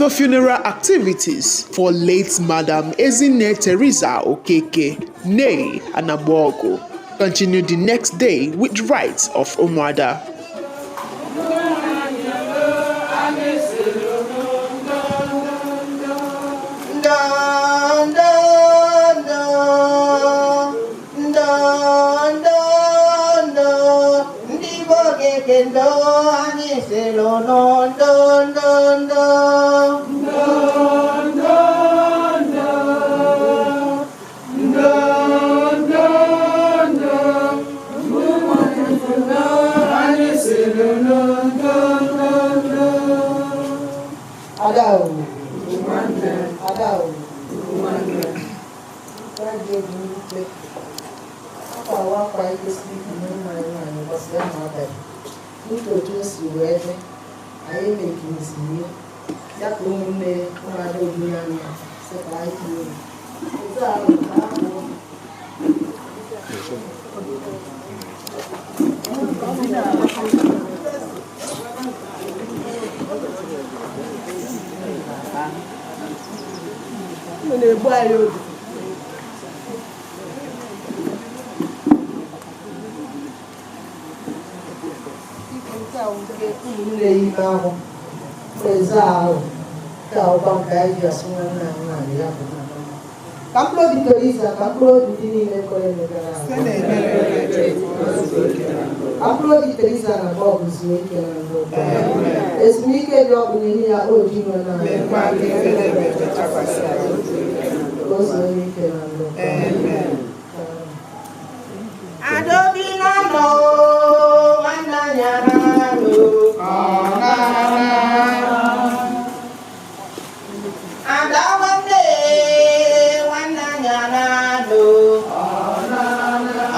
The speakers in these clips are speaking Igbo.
The funeral activities for late Madam Ezinne Teresa Okeke, née Anagbogu, continued the next day with rites of Umuada. Ndo ndo ndo ndo ndo ndo ndị Igbo Okeke, ndo anyị sịrị unu ndo ndo ndo ndo ndo ndo ndo ndo ndo anyị sịrị unu ndo ndo ndo. Ada o, ada o, ya dị egwu mwute. Akwa awa akwa anyị kwesịrị ikwu na ụmụ anyị nwaanyị ụbọchị ya na abalị n'ike otu o si wee dị, anyị emekiziri ya ya ka ụmụnne ụmụada obi anyị sị ka anyị kwuo otu ahụ ka ha kwuo. Unu na-egbu anyị obi. Nke a nke ụmụnne ya ime ahụ eze ahụ, nke a ụkwa nke anyị ji asụ nwanne anyị nwaanyị ya bụ ka mkpụrụ obi Teresa, ka mkpụrụ obi ndị niile kwere megara ahụ, ka mkpụrụ obi Teresa na Bob zuo ike na ndokwa, ezumike dị ọkụ nye ya oji nwe na ka o zuo ike na ndokwa. Adaobi na-anọ nwanne anyị ara-alụ. Ada nwanne nwanne anyị ara-alụ.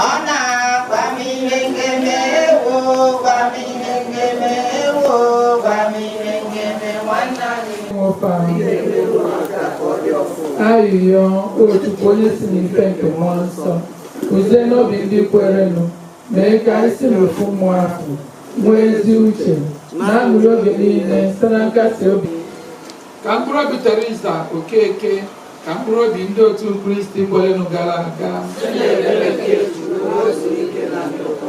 Ọ na-agwa m ihe ngeme ewo, gwa m ihe ngeme ewo, gwa m ihe ngeme nwanne anyị. Ayịyọ. O Chukwu, onye si n'ife nke Mmụọ Nsọ kụzie n'obi ndị kwerenụ, mee ka anyị si n'ofu mmụọ ahụ nwee ezi uche na aṅụrị oge niile site na nkasi obi. Ka mkpụrụ obi Teresa Okeke, ka mkpụrụ obi ndị otu Kristi kwerenụ gara aga,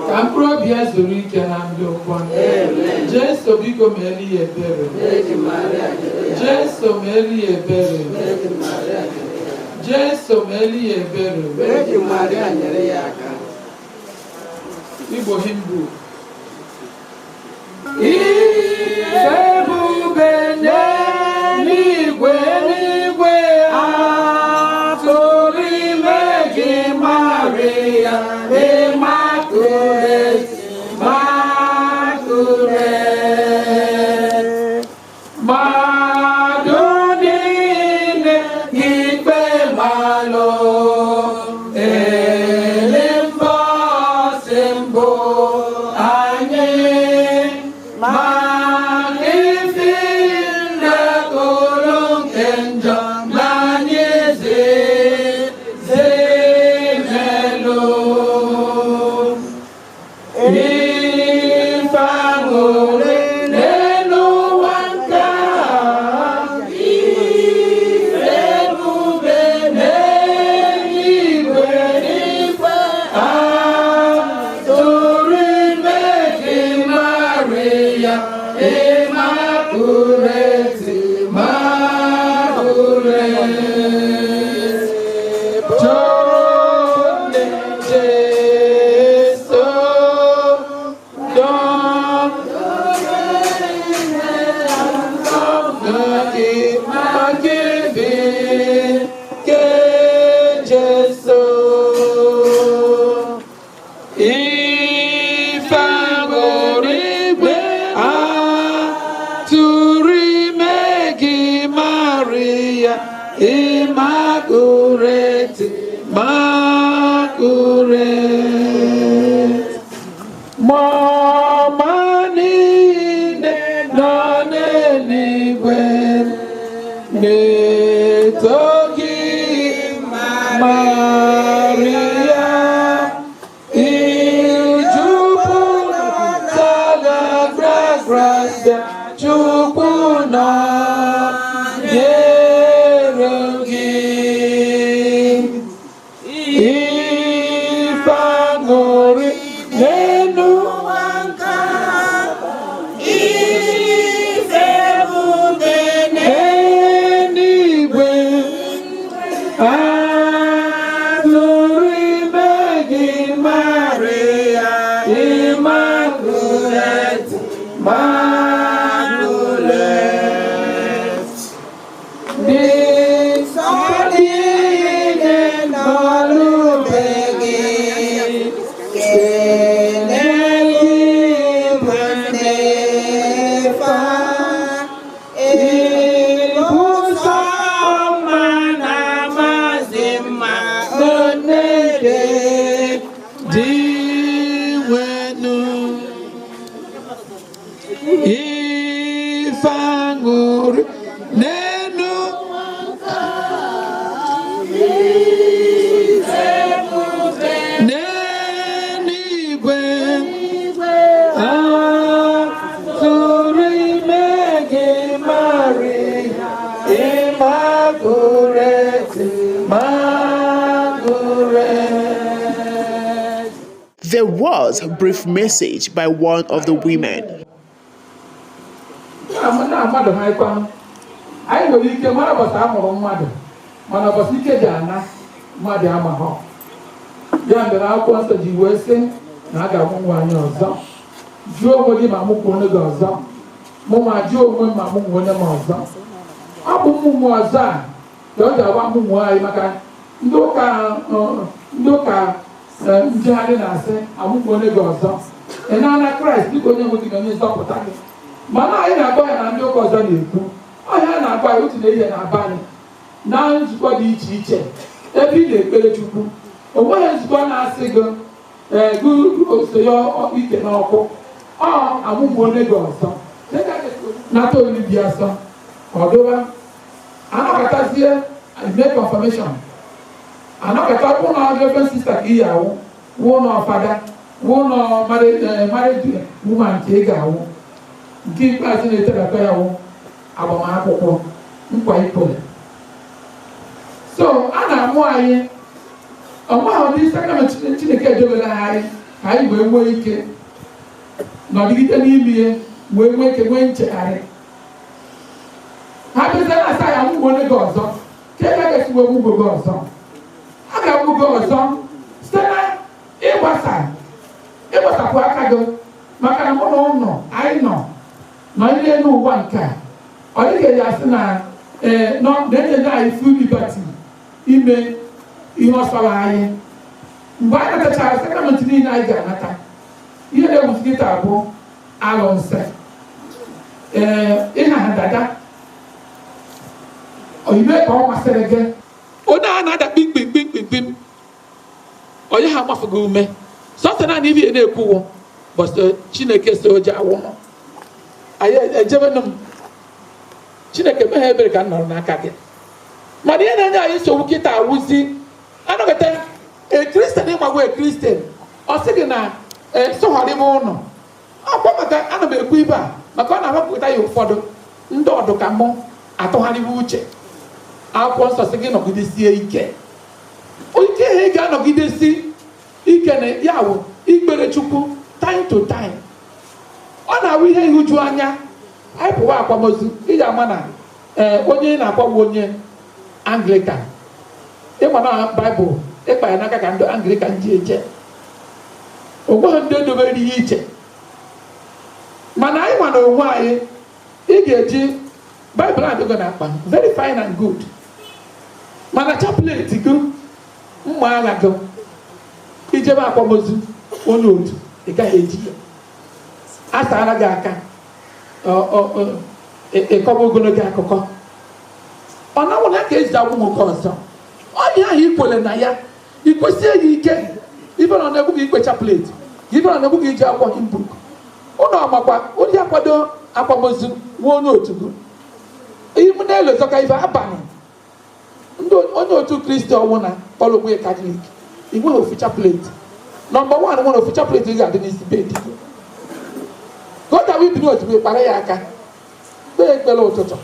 ka mkpụrụ obi ya zuru ike na ndokwa. Jesu, biko meeli ya ebere. Jesu, meeli ya ebere. Jesu, meeli ya ebere. Igbo Hymn Book. Ife ebube n'eluigwe, n'igwe atụrụ ime gị, Maria Immaculate, Immaculate. Mmadụ niile ikpe malụ ele mbọsị mbụ anyị maka ifi ndekọrọ nke njọ na anyị zimelụ ife aṅụrị n'elu ụwa nke a, ife ebube n'eluigwe, n'igwe atụrụ ime gị, Maria Immaculate, Immaculate. Chone Jesu, Don Maka ke Jesu, ife aṅụrị igwe atụrụ ime gị, Maria Immaculate, Immaculate. Mama niile nọ n'eluigwe na-eto gị, Maria, ijupụtara gracia, Chukwu nọ Ife aṅụrị n'elu ụwa nke a, ife ebube n'eluigwe, atụrụ ime gị Maria, Immaculate, Immaculate. Dị nsọ niile n'ọlụbe gị, kelee gị bụ nne fa, Ịbụ nsọ nsọ mma na maazị mma. Onye dị nwenu, ife aṅụrị n'elu n'eluigwe, atụrụ ime gị Maria, Immaculate, Immaculate. There was a brief message by one of the women. Na mmadụ ha ịkwa anyị nwere ike mara ụbọchị a mụrụ mmadụ, mana ụbọchị ike ji ana mmadụ amaghọ. Ya mere akwụkwọ nsọ ji wee sị na a ga-amụ nwa anyị ọzọ. Jụọ onwe gị ma mụ kwuo onye gị ọzọ, mụ ma jụọ onwe m ma mụ nwee onye m ọzọ. Ọ bụ mmụmụ ọzọ a ka ọ ji agwa mmụmụ anyị, maka ndị ụka njegharị na-asị amụmụ onye gị ọzọ, ị na-ana Kraịst dịka onye nwe gị na onye nzọpụta gị. Mana anyị na-agwa ya na ndị ụka ọzọ na-ekwu ọhịa a na-agwa ya otu na ihe na-aba anyị na nzukọ dị iche iche ebe ị na-ekpere Chukwu. O nweghị nzukọ na-asị gị ee gị sonye ike n'ọkụ ọ amụmụ onye gị ọzọ nata olili dị asọ ọdụba anọkọtazie mee confirmation, anọkọta kwụ na reverend sister ka ị ya awụ, wụ na fada, wụ na married woman nke ị ga-awụ. Nke ikpeazụ na-etebata ya wụ agbamakwụkwọ, nkwa ikwere. So a na-amụ anyị ọnweghị ụdị sakrament Chineke edobere anyị ka anyị wee nwee ike nọgide n'ime ihe, wee nwee ike nwee nchegharị. Ha bịazie na-asa ya amụgbo onye gị ọzọ, ka ị ga-esi wee mụgbo gị ọzọ. A ga-amụ gị ọzọ site na ịgbasapụ aka gị, maka na mụ na ụnọ anyị nọ nọ n'elu ụwa nke a, ọ dịghị ya sị na ee na-enye anyị full liberty ime ihe ọ sọrọ anyị. Mgbe anyị natachara sakramenti niile anyị ga-anata, ihe na-ewuzi kịta bụ alụnsị, ee ịha ha dada ime ka ọ masịrị gị. Onye a na-ada kpimkpimkpimkpim, onye ha amafughị ume sọsọ naanị ibe na-ekwuwo bọsị Chineke si oji awụnụ anyị ejebenụ m. Chineke meghe ebere ka m nọrọ n'aka gị. Mana ihe na-enye anyị nsogbu kịta awụzi anọkọta a Christian, ịgbagwo a Christian, ọ sị gị na sụgharịba ụnụ ọkwa, maka ana m ekwu ibe a maka ọ na-amapụta ya. Ụfọdụ ndị ọdụ ka mụ atụgharịba uche. Akwụkwọ nsọ sị gị nọgidesie ike. Ike ha ị ga-anọgidesi ike na ya wụ ikpere Chukwu time to time. Ọ na-awụ ihe ịhụju anya, anyị pụwa akwamozu, ị ga-ama na ee onye ị na-akwawu onye Anglican, ịma na Baịbụl ịkpa ya n'aka ka ndị Anglican ji eje. Onweghị ndị edobere ihe iche, mana anyị nwa na onwe anyị, ị ga-eji Baịbụl adịgo n'akpa, very fine and good, mana chaplet gị, mma agha gị, ijebe akwamozu onye otu, ị gaghị eji ya a saara gị aka ịkọba ogologo akụkọ. Ọ na-awụ na ka eji agwụ nwoke ọzọ ọnya ahụ ikwere na ya, ikwesie ya ike. Ibe nọ na-egbu gị ikpe chaplet, ibe nọ na-egbu gị iji akwụkwọ hymn book. Ụnụ ọmakwa onye akwado akwamozu nwa onye otu gị ime na-elozọka ife abalị. Ndị onye otu Kristi ọwụna kpọrọ onwe ya Katọlik, ị nweghị ofu chaplet. Number one, nwere ofu chaplet ị ga-adị n'isi bed gị ka ọ ga-abụ ibiri ozugbo ịkpara ya aka kpee ekpere ụtụtụ,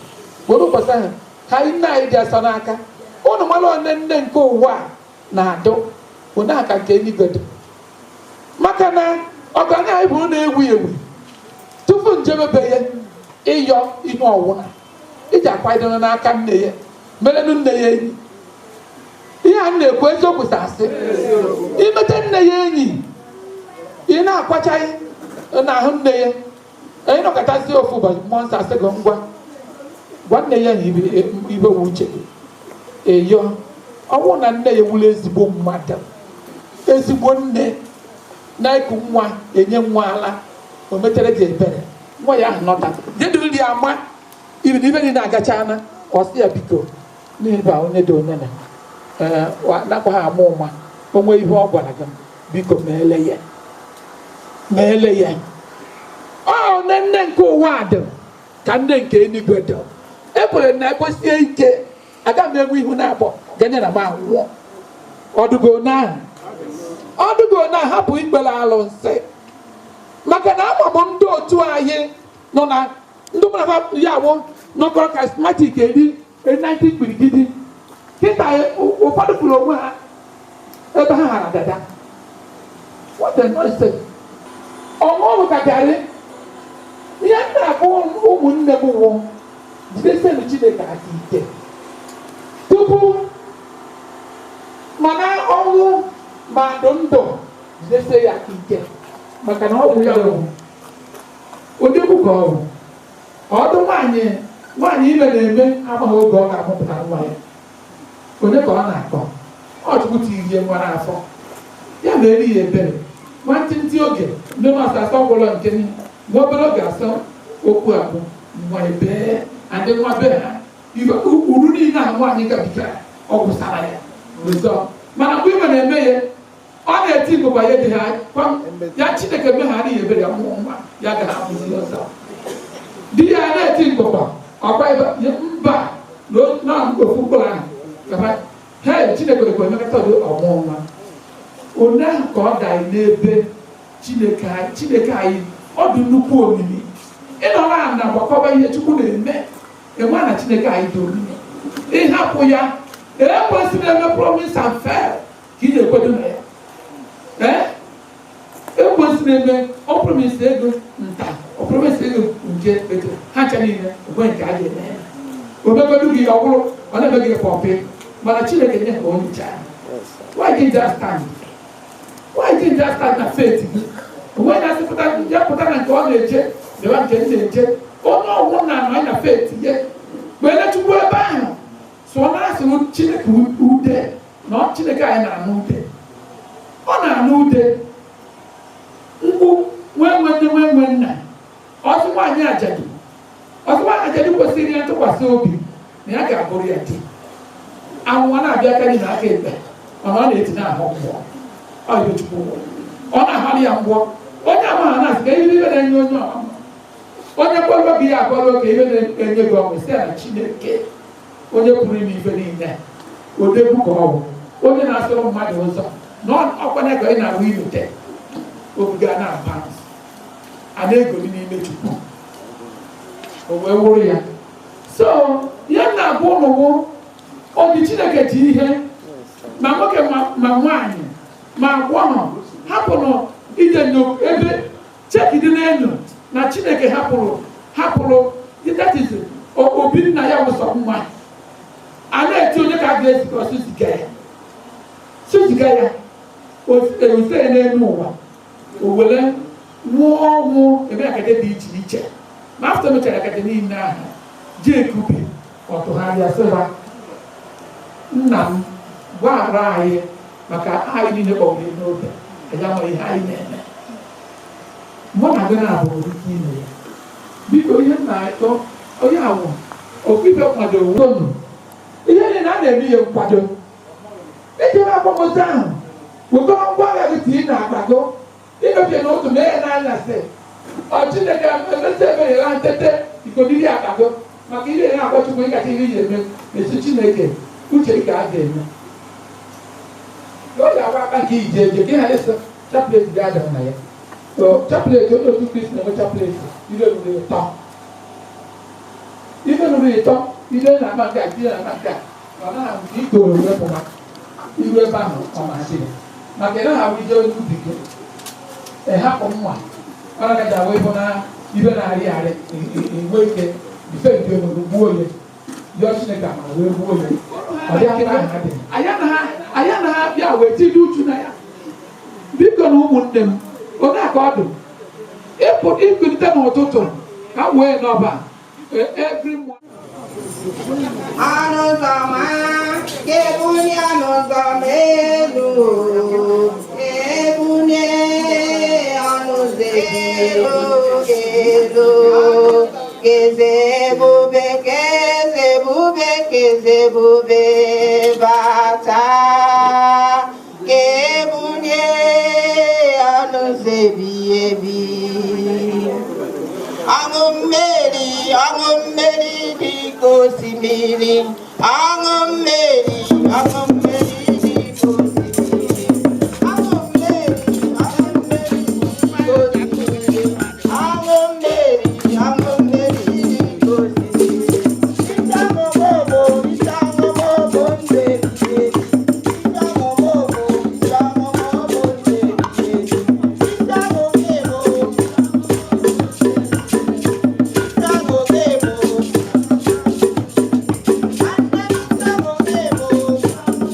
were ụbọchị ahụ ka anyị nne anyị dị asọ n'aka. Ụnụ mara one nne nke ụwa a. Na-adụ one aka nke eluigwe dị, maka na ọgaranya anyị bụrụ na-ewu ewu tupu njemebe ya ịyọ ihe ọwụna iji akwadoro n'aka nne ya, merenụ nne ya enyi. Ihe a m na-ekwu, eziokwu sa asị? Imete nne ya enyi, ị na-akwachaghị n'ahụ nne ya. Onye nọkọtazi ofu ụbọchị, mmụọ nsọ asị gị, "Ngwa, gwa nne ya na ibe wu uche gị." Eyo ọ bụrụ na nne ya wụrụ ezigbo mmadụ, ezigbo nne na-eku nwa, enye nwa ala, o metere gị ebere, nwa ya ahụ nọta jeduriri ya ama ibi na ibe niile agachana. Ọ sị ya, "Biko, n'ebe a onye dị onye na ee nakwa ha ama ụma, onwe ihe ọ gwara gị, biko meele ya, meele ya." Ọ nne nne nke ụwa dị ka nne nke eluigwe dị. Ekwere na ekwesie ike, aga m enwe ihu na-abọ ganye na m anwụọ. Ọdụgo na ọdụgo na hapụ ikpere alụnsị, maka na ama m ndị otu anyị nọ na ndị mụ na ha ya wụ nọkọrọ charismatic eri 90 mkpirigidi kịta. Ụfọdụ kwuru onwe ha ebe ha hara dada. What a nonsense! Ọṅụṅụ ka garị. Ihe m na-agwa ụmụnne m wụ, jidesienụ Chineke aka ike tupu mana ọnwụ ma ndụ ndụ, jidesie ya aka ike, maka na ọ bụ ya bụ odegwu ka ọ bụ ọdụ. Nwaanyị nwaanyị ime na-eme amaghị oge ọ ga-amụpụta nwa ya. Onye ka ọ na-akọ? Ọ Chukwu tiri nwa n'afọ ya, mere ya ebere nwantịntị oge. Ndị nọọsụ asọ gwụlọ nke nwa obere oge, asọ okwu abụ nwa ebee adị nwa be ha. Ibe uru niile ahụ nwaanyị gabigara, ọ gwụsara ya ọzọ. Mana mgbe ime na-eme ya, ọ na-eti ngụgba ya dị ha ya. Chineke meghara ya ebere, ya mụọ nwa ya, gara amụzi ọzọ. Di ya na-eti ngụgba ọkwa ebe mba na ofu mkpụrụ ahụ kaba. Hei, Chineke ekwe emekọta ọdụ ọmụọ nwa one ahụ ka ọ daghị n'ebe Chineke anyị. Chineke anyị, ọ dị nnukwu omimi. Ịnọrọ ana gbakọba ihe Chukwu na-eme, enwe na Chineke anyị dị omimi. Ịhapụ ya, ekwesịrị eme promise and fail ka ị na-ekwedo na ya. Ee, ekwesịrị eme ọ promise ego nta, ọ promise ego nke ego ha ncha niile, onwe nke a ga-eme ya. Omegodu gị, ọ bụrụ ọ na-eme gị pọpị, mana Chineke nye ha onye ncha. Why didn't just stand? Why didn't just stand na faith gị? Onwe ya asịpụta ya pụta na nke ọ na-eche bịawa nke m na-eche. Onye ọgwụ na anọ na faith ya wee Chukwu ebe ahụ so ọ na-asụrụ Chineke ude na Chineke anyị na-anụ ude, ọ na-anụ ude mkpu nwee nwe nne, nwee nwe nna. Ọsị nwaanyị ajadu, ọsị nwaanyị ajadu kwesịrị ya ntụkwasị obi na ya ga-abụrụ ya di. Anwụnwa na-abịa aka na aka ekpe, mana ọ na-eti na-ahụ mmụọ. Ọ ibe Chukwu ọ na-ahụ ya mgbọ. Onye amaghị na-asị ka ihe ibe na-enye onye ọma, onye kwalụ gị ya akwalụ ka ibe na-enye gị ọṅụ site na Chineke, onye pụrụ ime ife niile. Odegwu ka ọ bụ, onye na-asụrụ mmadụ ụzọ na ọkwana ka ị na-ahụ ilote obiga na-aba a na-egoli n'ime Chukwu, o wee wụrụ ya. So ihe m na-agwa ụnụ wụ, obi Chineke ji ihe ma nwoke ma nwaanyị ma agbọghọ, hapụrụ ije nyo ebe chekidi n'enyo na Chineke hapụrụ hapụrụ. That is, obi nna ya wụsọ mma a na-eti onye ka a ga-eziga ọsọ ziga ya, so ziga ya ewute ya n'elu ụwa, o were nwụọ ọnwụ eme akade dị iche iche. Ma after mechara akade niile ahụ, ji ekubi ọtụgharịa sịba, "Nna m, gbaghara anyị, maka anyị niile kpọgburu n'obe, anyị amaghị ihe anyị na-eme." Mụ na gị na-abụ nwere ike ime ya. Biko, ihe m na-akpọ onye awụ okwibe kwado unu, ihe niile a na-eme, ihe nkwado ejere akwamozu ahụ, wekọrọ ngwa agha gị tinye n'akpa gị, ịnọbịa n'ụtụ mee ya n'anyasị. Ọ Chineke emesi ebere ya ntete ikodiri akpa gị maka ihe na-agwa Chukwu ịkacha ihe iji eme esi Chineke uche gị ka a ga-eme. Ọ ga-agba aka nke ije eje ka ị ghara ịsọ chaplet gị ada na ya. Chaplet, onye otu Kristi na-enwe chaplet ile ruru ịtọ, ile ruru ịtọ, ile na-ama nke a, ile na-ama nke a, ọ na nke ikoro wepụ ha. Iru ebe ahụ ọ ma adị ya maka ị naghị awụ ije n'ubi gị ịhapụ mma ọ na-agaji awụ ịhụ na ibe na-arị arị enwe ike ife nke onwe gị gbuo ya, yọọ Chineke amara wee gbuo ya. Ọ dị aka ahụ adịghị anyị anaghị abịa wee tinye uchu na ya. Biko na ụmụnne m, onye aka ọdụ ịpụ ikulite n'ụtụtụ ka m wee n'ọba every morning. Ọnụ ụzọ ma ka-ebunye ọnụ ụzọ ma elu, ebunye ọnụ ụzọ elu elu. Keze ebube, keze ebube, keze ebube bata, ka-ebunye ọnụ ụzọ ebighị ebi. Ọṅụ mmeri, ọṅụ mmeri dị ka osimiri. Ọṅụ mmeri, ọṅụ mmeri dị ka osimiri. Ọṅụ mmeri, ọṅụ mmeri dị ka osimiri. Ọṅụ mmeri, ọṅụ mmeri dị ka osimiri. Ịchanụmụmụ, ịchanụmụmụ ndụ ebighị ebi. Ịchanụmụmụ, ịchanụmụmụ ndụ ebighị ebi. Ịchanụmụmụ. Thank you.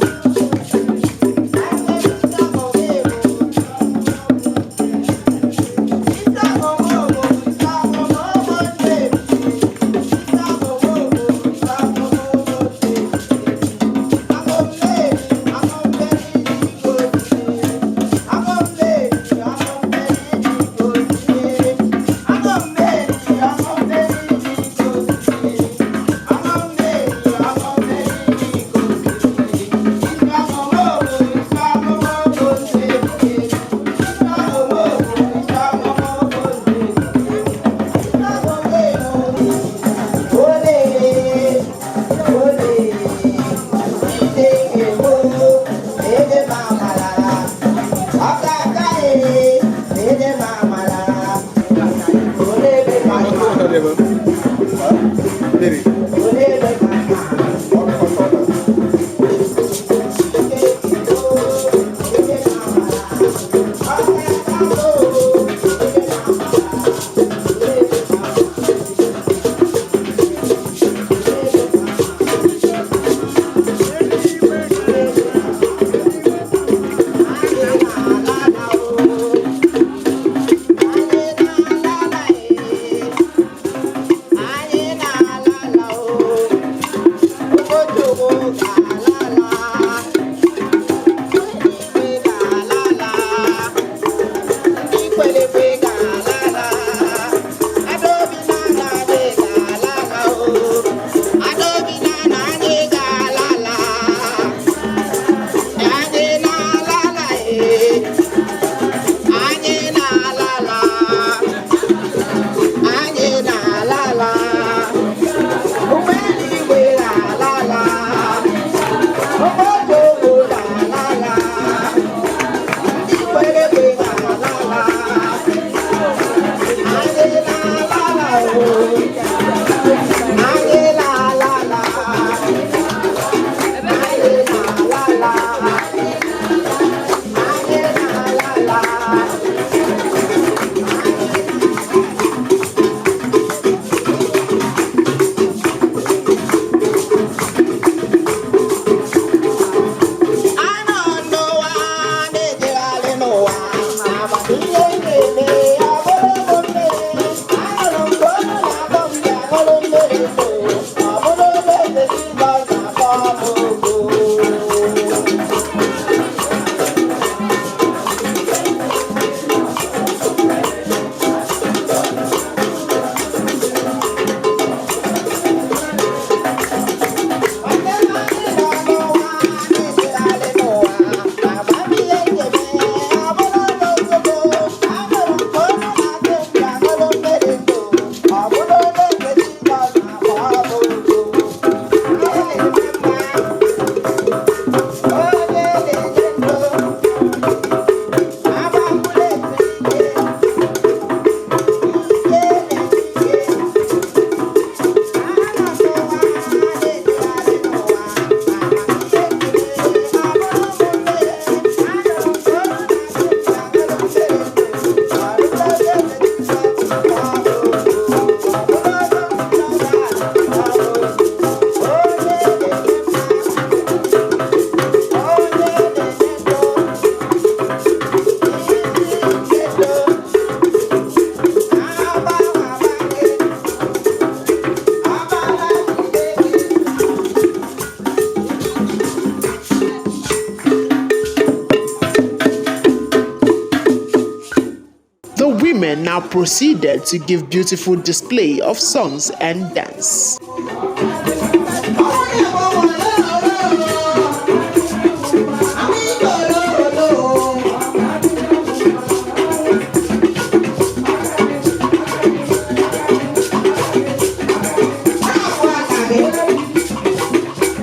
women now proceeded to give beautiful display of songs and dance.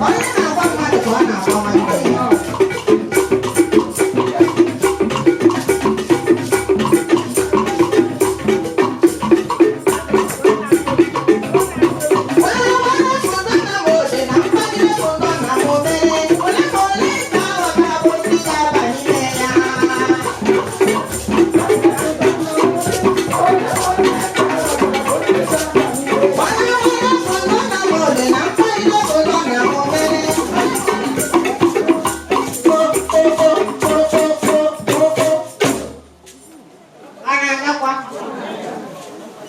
Onye na-agwa mmadụ ka ọ na-agwa nwanne ya.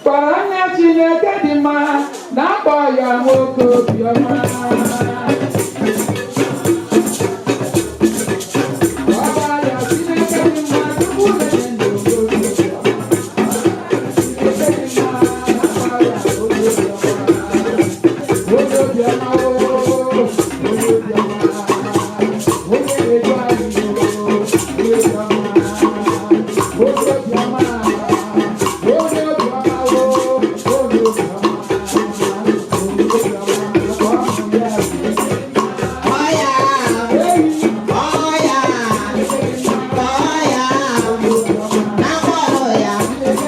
Kpọrọ anya Chineke dị mma na-akpọ ya nwoke obiọma. Kpọrọ ya Chineke dị mma tupu na-enye ndụ nwoke obiọma. Chineke dị mma na-akpọ ya nwoke obiọma. Nwoke obiọma oo, nwoke obiọma. Nwoke na-edu anyị oo, nwoke obiọma. Nwoke obiọma. Onye obiọma oo, onye obiọma. Onye obiọma, ọ bụ ya bụ eze.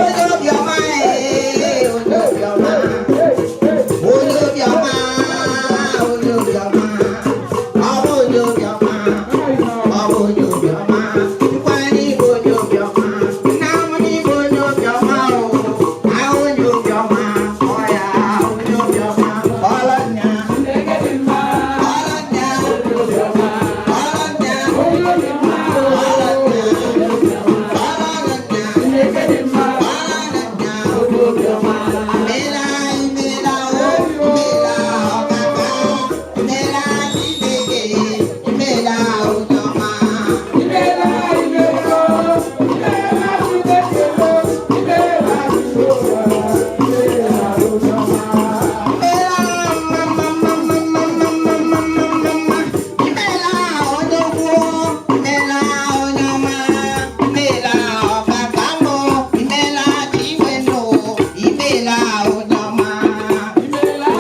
Onye obiọma, ee, onye obiọma. Onye obiọma, onye obiọma, ọ bụ onye obiọma, ọ bụ onye obiọma, Chukwu anyị bụ onye obiọma, nna m bụ onye obiọma o, ahụ onye obiọma, ọ ya onye obiọma, ọlọnya, Chineke dị mma, ọlọnya, obiọma. ọlọnya, Onye obiọma oo, ọlọnya, ọlọnya, Chineke dị mma, ọlọnya. onye obiọma. Imela, imela, o, imela ọkaka, imela Chineke, imela onye ọma. Imeela, imeela, imeela Chineke m, imeela Jehova, imeela onye ọma. Imela mma mma mma mma mma mma mma mma mma mma. Imela onye ukwu, imela onye ọma, imela ọkaka mụ, imela Chinwenụ, imela onye ọma. Imeela,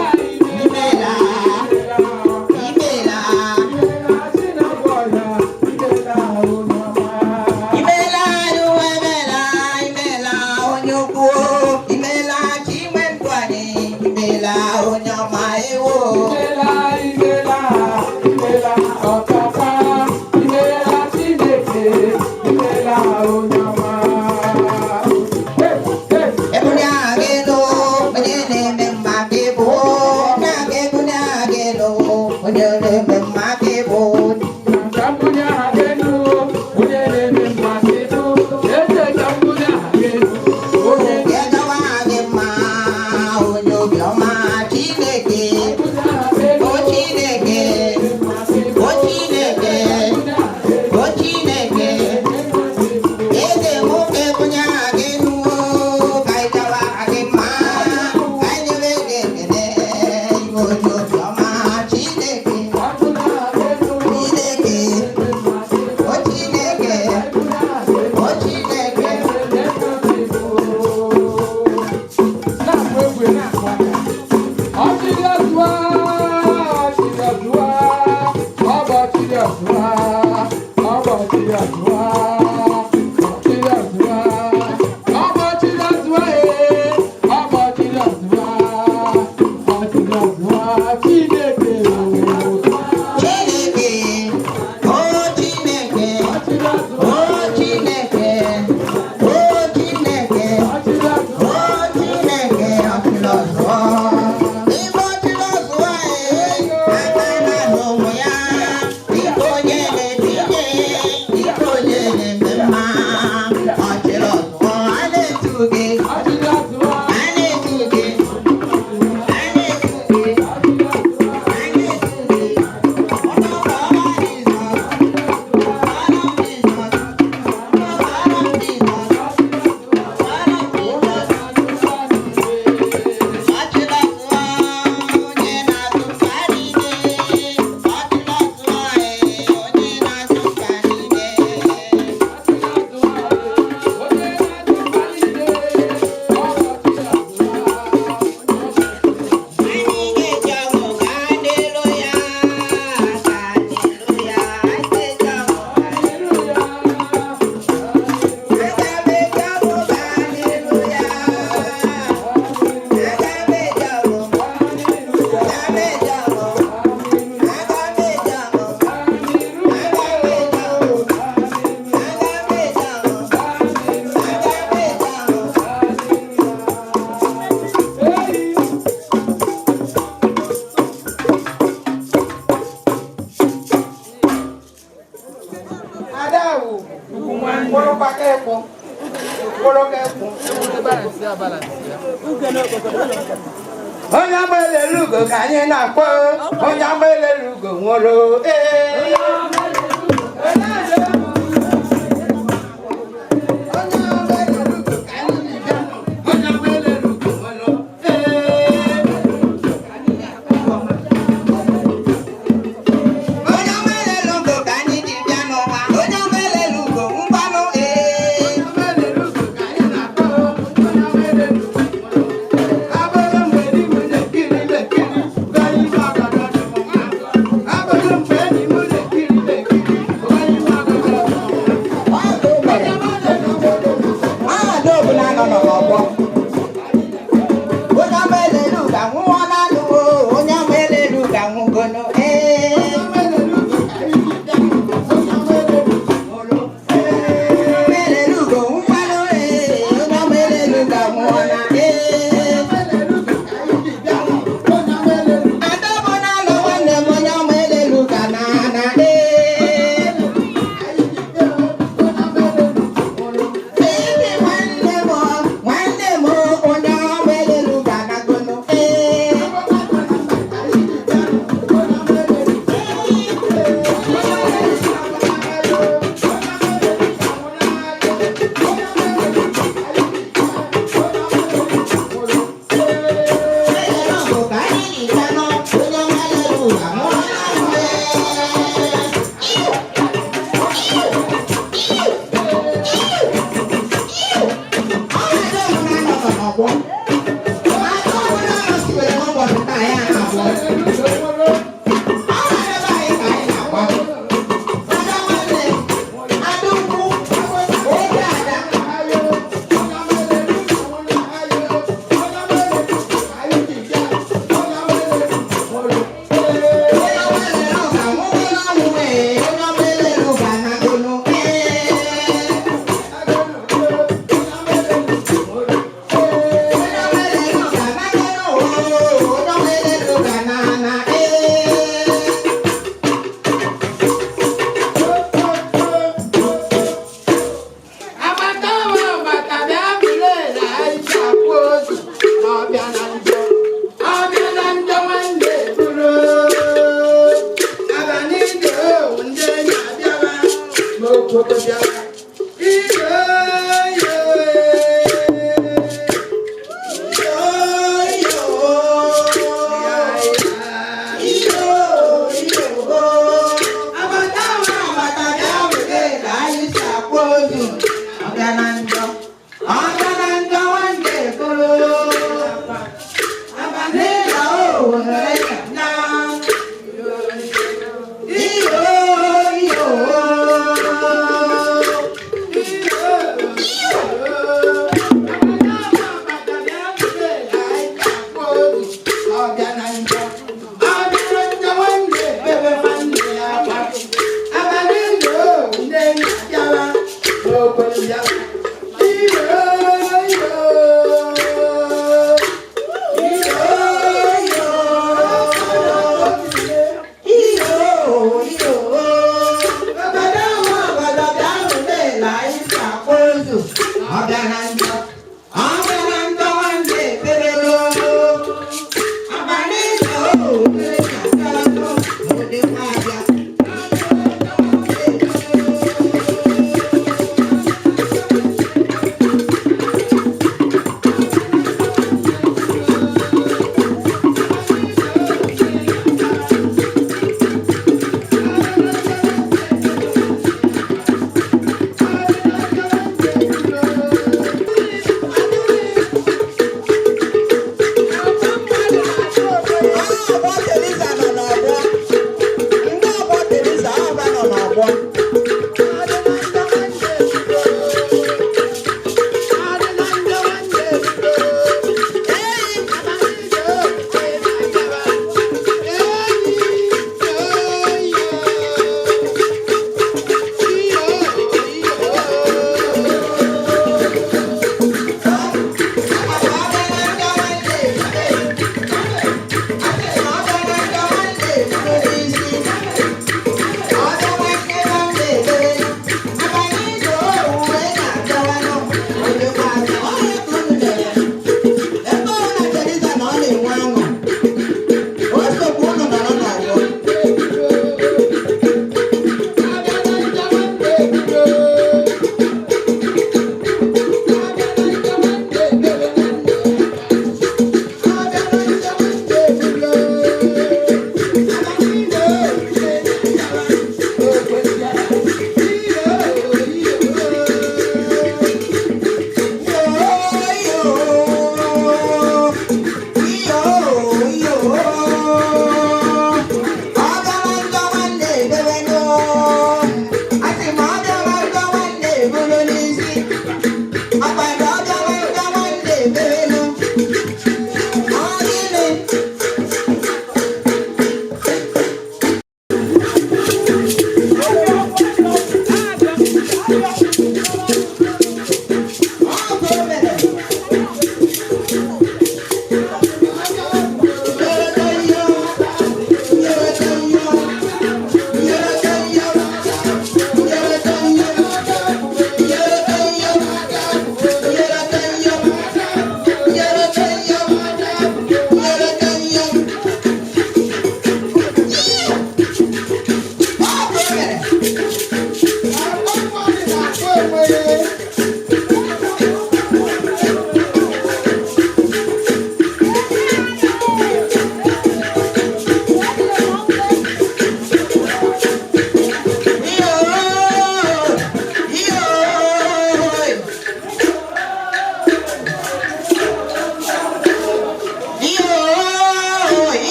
Imela, imeela, imela. imeela Chineke ọya, imeela onye ọma. Imela Chukwu emela, imela onye ukwu, imela Chinwendu anyị, imela onye ọma ewo. Imeela, imeela, imeela ọkaka, imeela Chineke, imeela onye ọma. Hey, hey. Ebuli agha elu, onye na-eme mma ka ị bụ. Ebuli agha, ebuli agha elu, onye na-eme mma ka ị bụ. Ka mbunye aha gị elu, onye na-eme mma ka ị bụ. Eze ka mbunye aha gị elu, onye Kedawa gị mma, onye obiọma Chineke. mbunye aha gị elu, O Chineke, mma ka ị bụ. o Chineke, Mbunye aha gị elu, o Chineke. mma ka ị bụ. Eze nwoke bunye aha gị elu, ka anyị dawa gị mma, ka anyị nyere gị ekele, ịbụ onye obiọma Chineke. Ka mbunye aha gị elu, Chineke, mma ka ị bụ. o Chineke, Mbunye aha gị elu, o Chineke. mma ka ị bụ. Na-akụ egwu, na-akụ aka. Ọchịrị ọzụwa, ọchịrị ọzụwa, ọ bụ ọchịrị ọzụwa, ọ bụ ọchịrị ọzụwa, ọchịrị ọzụwa, ọ bụ ọchịrị ọzụwa, ee, ọ bụ ọchịrị ọzụwa, ọchịrị ọzụwa, Chineke o. Chineke, o Chineke, Ọchịrị ọzụwa, o Chineke, o Chineke, ọchịrị ọzụwa, o Chineke, ọchịrị ọzụwa. Ibe ọchịrị ọzụwa, ee, aka na-ahụ ụmụ ya, dịka onye na-etinye, dịka onye Onye agba elele ugo ka anyị na-akpọ, onye agba elele ugo nwụrụ ee. Onye agba elele ugo nwụrụ ee. Onye ọma elele ugo ka anyị ji bịa n'ụwa. Onye ọma elele ugo mgbanụ ee. Nwaada ọbụla nọ n'ọgbọ. Onye ọma elele ugo anwụọ n'anụ o. Onye ọma elele ugo anwụgono ee. Onye ọma elele ugo mgbanụ ee. Onye ọma elele ugo anwụọ na ee. Ada ọbụla nọ nwanne m onye ọma elele ugo na na ee. Baby, nwanne m, nwanne m, onye ọma elele ugo anagono ee. Agbata ọwa agbata bịa bụrụ na anyị akwa ozu ma ọ bịa na njọ. Ọ bịa na njọ nwanne bụrụ. Abalị ndị owu ndị enyi abịawa ma obodo bịawa. Iyo iyo Agbata ọwa agbata bịa bụrụ na anyị si akwa ozu. Ọ bịa na njọ. Ọ bịa na njọ nwanne bụrụ. Abalị na owu nọrọ ya na. Iyo iyo.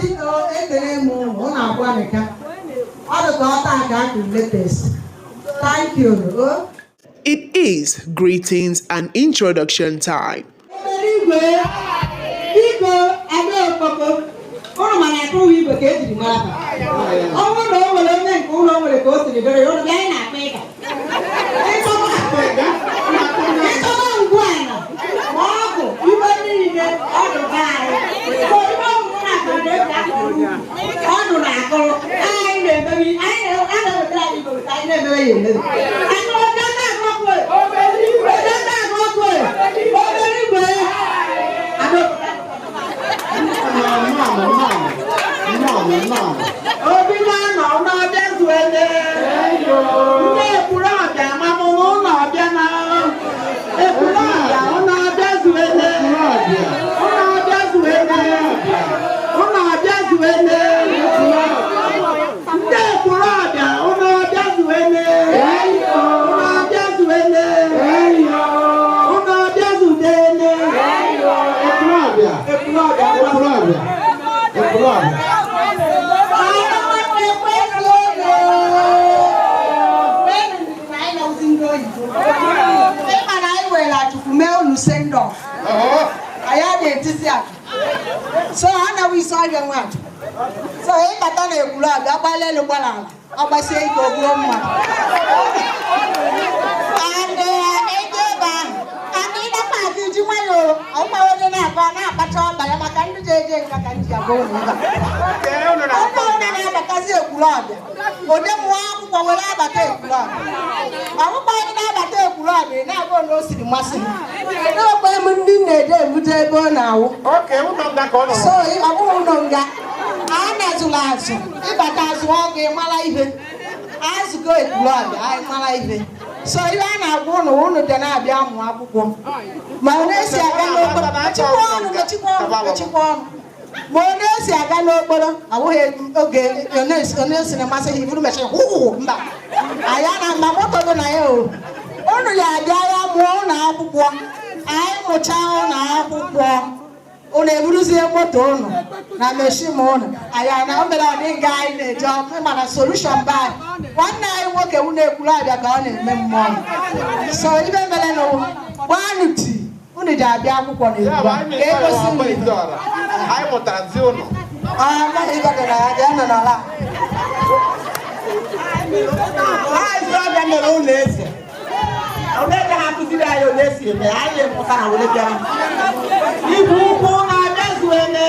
Biko, ekele m unu, unu agbalịka. Ọ dị ka ọ taa ka a kụrụ latest. Thank you. O. It is greetings and introduction time. Igwe, biko, ada okpoko, ụnụ mana akụrụ igwe ka ejiri mara ha. Ọ bụrụ na o nwere onye nke ụlọ nwere ka o siri dịrị ya, ụnụ bịa, anyị na-akpa ịga. Ịchọba ịchọba ngwu ala ma ọgụ ibe niile ọdụ be anyị. So ibe ọgwụgwụ na-akụrụ na-eji akụrụ ugwu, ọdụ na-akụrụ anyị na-emewe, anyị a na-ewetara anyị igwe weta, anyị na-emewe ya emewe. Anyị ọjọọ na-agụ ọkụ, ọjọọ na-agụ ọkụ, obere igwe. Ada Obi na-anọ na-abịa zuele. Ndị ekwuru ọbịa mamụrụ ụlọ ọbịa na ekwuru ọbịa ụlọ ọbịa zuele. Ụlọ ọbịa zuele. Ụlọ ọbịa zuele. Ndị ekwuru ọbịa ụlọ ọbịa zuele. Ụlọ ọbịa zuele. Ụlọ ọbịa zudele. Ekwuru ọbịa. Ekwuru ọbịa. Ekwuru ọbịa. Ekwuru ọbịa. Ịma na anyị were Chukwu mee unu send off. Anyị adịghị etisi atụ. So ha na isi ọbịa nwa atụ. So ịbata na ekwuru abịa gbala elu gbala ala. Ọ gbasie ike o gbuo mma. And ego ebe ahụ. And ịdakwa azụ iji nwayọọ ọgba onye na-akọ na-akpacha ọkpa ya maka ndị ji eje nka ka nji agwa ụlọ ụka. Onye ọbụla na-abatazi ekwuru ọbịa, ode mụọ akwụkwọ were abata ekwuru ọbịa. Ọkpụkpọ anyị na-abata ekwuru ọbịa na-abụ na o siri masị m. N'okwe m ndị na-ede ebute ebe ọ na-awụ. So ọ bụghị ụlọ nga. A na-azụrụ azụ, ịbata azụ ọgụ mara ihe. Azụgo ekwuru ọbịa, anyị mara ihe. So ihe a na-agwa ụnụ, ụnụ bịa na-abịa amụ akwụkwọ. Ma ọ na-esi aga n'okporo, mechikwa ọnụ, mechikwa ọnụ, mechikwa ọnụ. Ma ọ na-esi aga n'okporo, ọ bụghị oge ọ na-esi na masị ha iburu mechara hụhụ mba. Anyị na ma moto dị na ya o. Unu ya abịa ya mụọ ụlọ akwụkwọ. Anyị mụchaa ụlọ akwụkwọ. Unu eburuzie moto unu na machine unu. Anyị na o mere ọ dị nga anyị na-eje ọkụ mana solution be anyị. Nwanne anyị nwoke unu ekwuru abịa ka ọ na-eme mmụọ. So ibe mere nụ gbanụ tii unu ji abịa akwụkwọ na Ya bụ egwu anyị ka egosi mụtara unu. isi ọra. Anyị mụtara zi ụnụ. Ah, amaghị ibe dị na ya, jee nọ n'ala. Maazị ọbịa mere ụlọ eze. Ụlọ eze ha kụziri anyị ole esi eme, anyị mụtara were bịara. Igwe ukwu na-abịa zuele.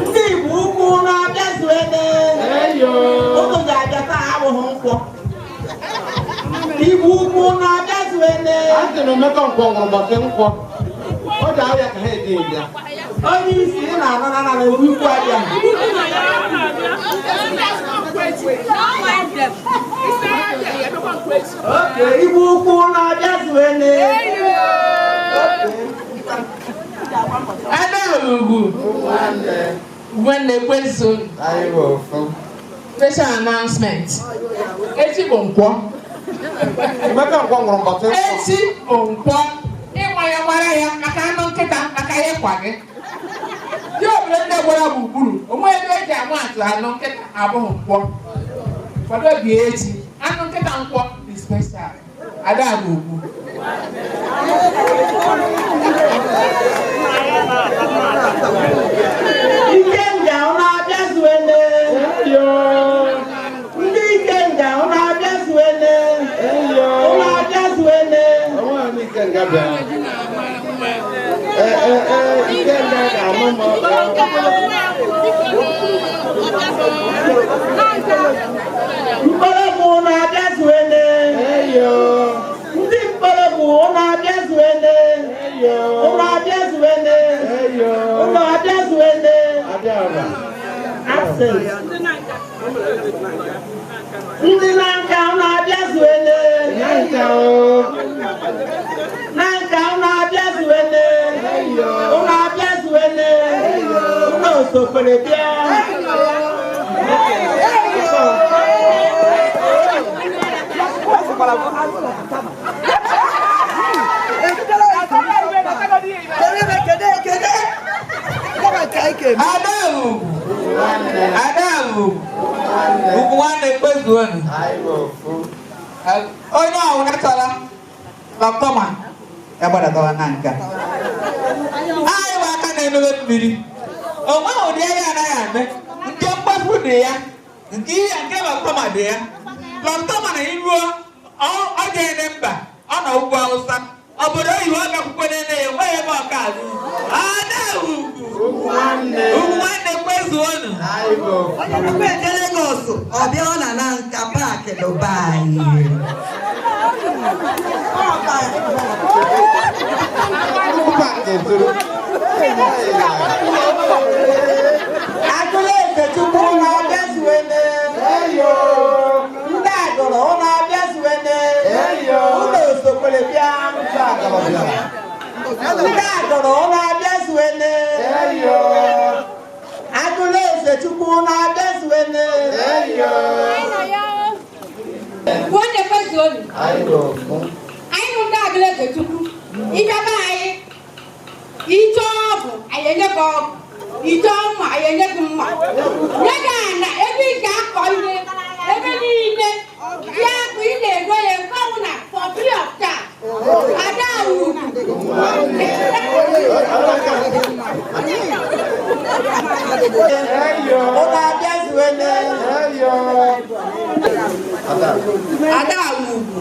Ndị Igbo ukwu na-abịa zuele. Ụnụ ga-abịa taa abụghị nkwọ. Igbo ukwu na-abịa zuele. A sị na omekọ nkwọ nwụrụ ụbọchị nkwọ. O ji arịa ka ha eji bịa. Onye isi ị na-anọ na na Igbo ukwu abịa. Okay, Igbo ukwu na-abịa zuele. Ada ugwu nwanne kweso. Anyị bụ ofu. Special announcement. Echi bụ nkwọ. Omekọ nkwọ nwụrụ ụbọchị nkwọ. Echi bụ nkwọ. Ịnwa ya gbara ya maka anụ nkịta maka ya ịkwa gị. Ndị obodo ndị gbara gburugburu, onwe ebe eji ama atụ anụ nkịta abụghị nkwọ. Kwado bịa echi. Anụ nkịta nkwọ dị special. Ada bụ ugwu. Ikenga ụnụ abịa zuele. Ndị Ikenga ụnụ abịa zuele. Ụnụ abịa zuele. Onwe anyị Ikenga bịara. Ee, ee, ee, Ikenga ga-amụ m ọbịa. Mkpọrọgwụ ụnụ abịa zuele. Ndị mkpọrọgwụ ụnụ abịa zuele. Ụnụ abịa zuele. Ụnụ abịa zuele. Abịa ọra. Absent. Ndị na-nka ụnụ abịa zuele. Na nka o. Na nka ụnụ abịa zuele. Ụnụ abịa zuele. Ụnụ osokwere bịa. Ada. kwezuonu. Onye ọwụla chọrọ lọtọma ya gbadatawa na nke a. Anyị bụ aka na-emebe mmiri. O nweghị ụdị ahịa anaghị eme. Nke mkpafu dị ya, nke ihe nke lọtọma dị ya. Lọtọma na iruo ọ ga-ene mba, ọ nọ ugwu Awụsa. Obodo oyibo ọ gakwukwe nene ya, enweghị ebe ọka azụ. Ada ugwu. Ugwu nwanne kwezuonu. Onye tupu eje Lagos, ọ bịa ọ na na nka paakị Dubai. Agụleze Chukwu ụlọ abịazuene. Ndị agụrụ ụlọ abịazuene. Ụlọ osokwere bịa. Ndị agụrụ ụlọ abịazuene. Agụleze Chukwu ụlọ abịazuene. Nwanne kwezuonu. Anyị bụ ndị Agụleze Chukwu. Ịbịaba anyị, ịchọọ ọgwụ, anyị enye gị ọgwụ. Ịchọọ mma, anyị enye gị mma. Nye gị ana ebe ị ga-akọ ihe, ebe niile. Ya bụ ị na-ego ya nke ọbụla for free of charge. Ada ugwu. Ụlọ abịazuene. Ada ugwu.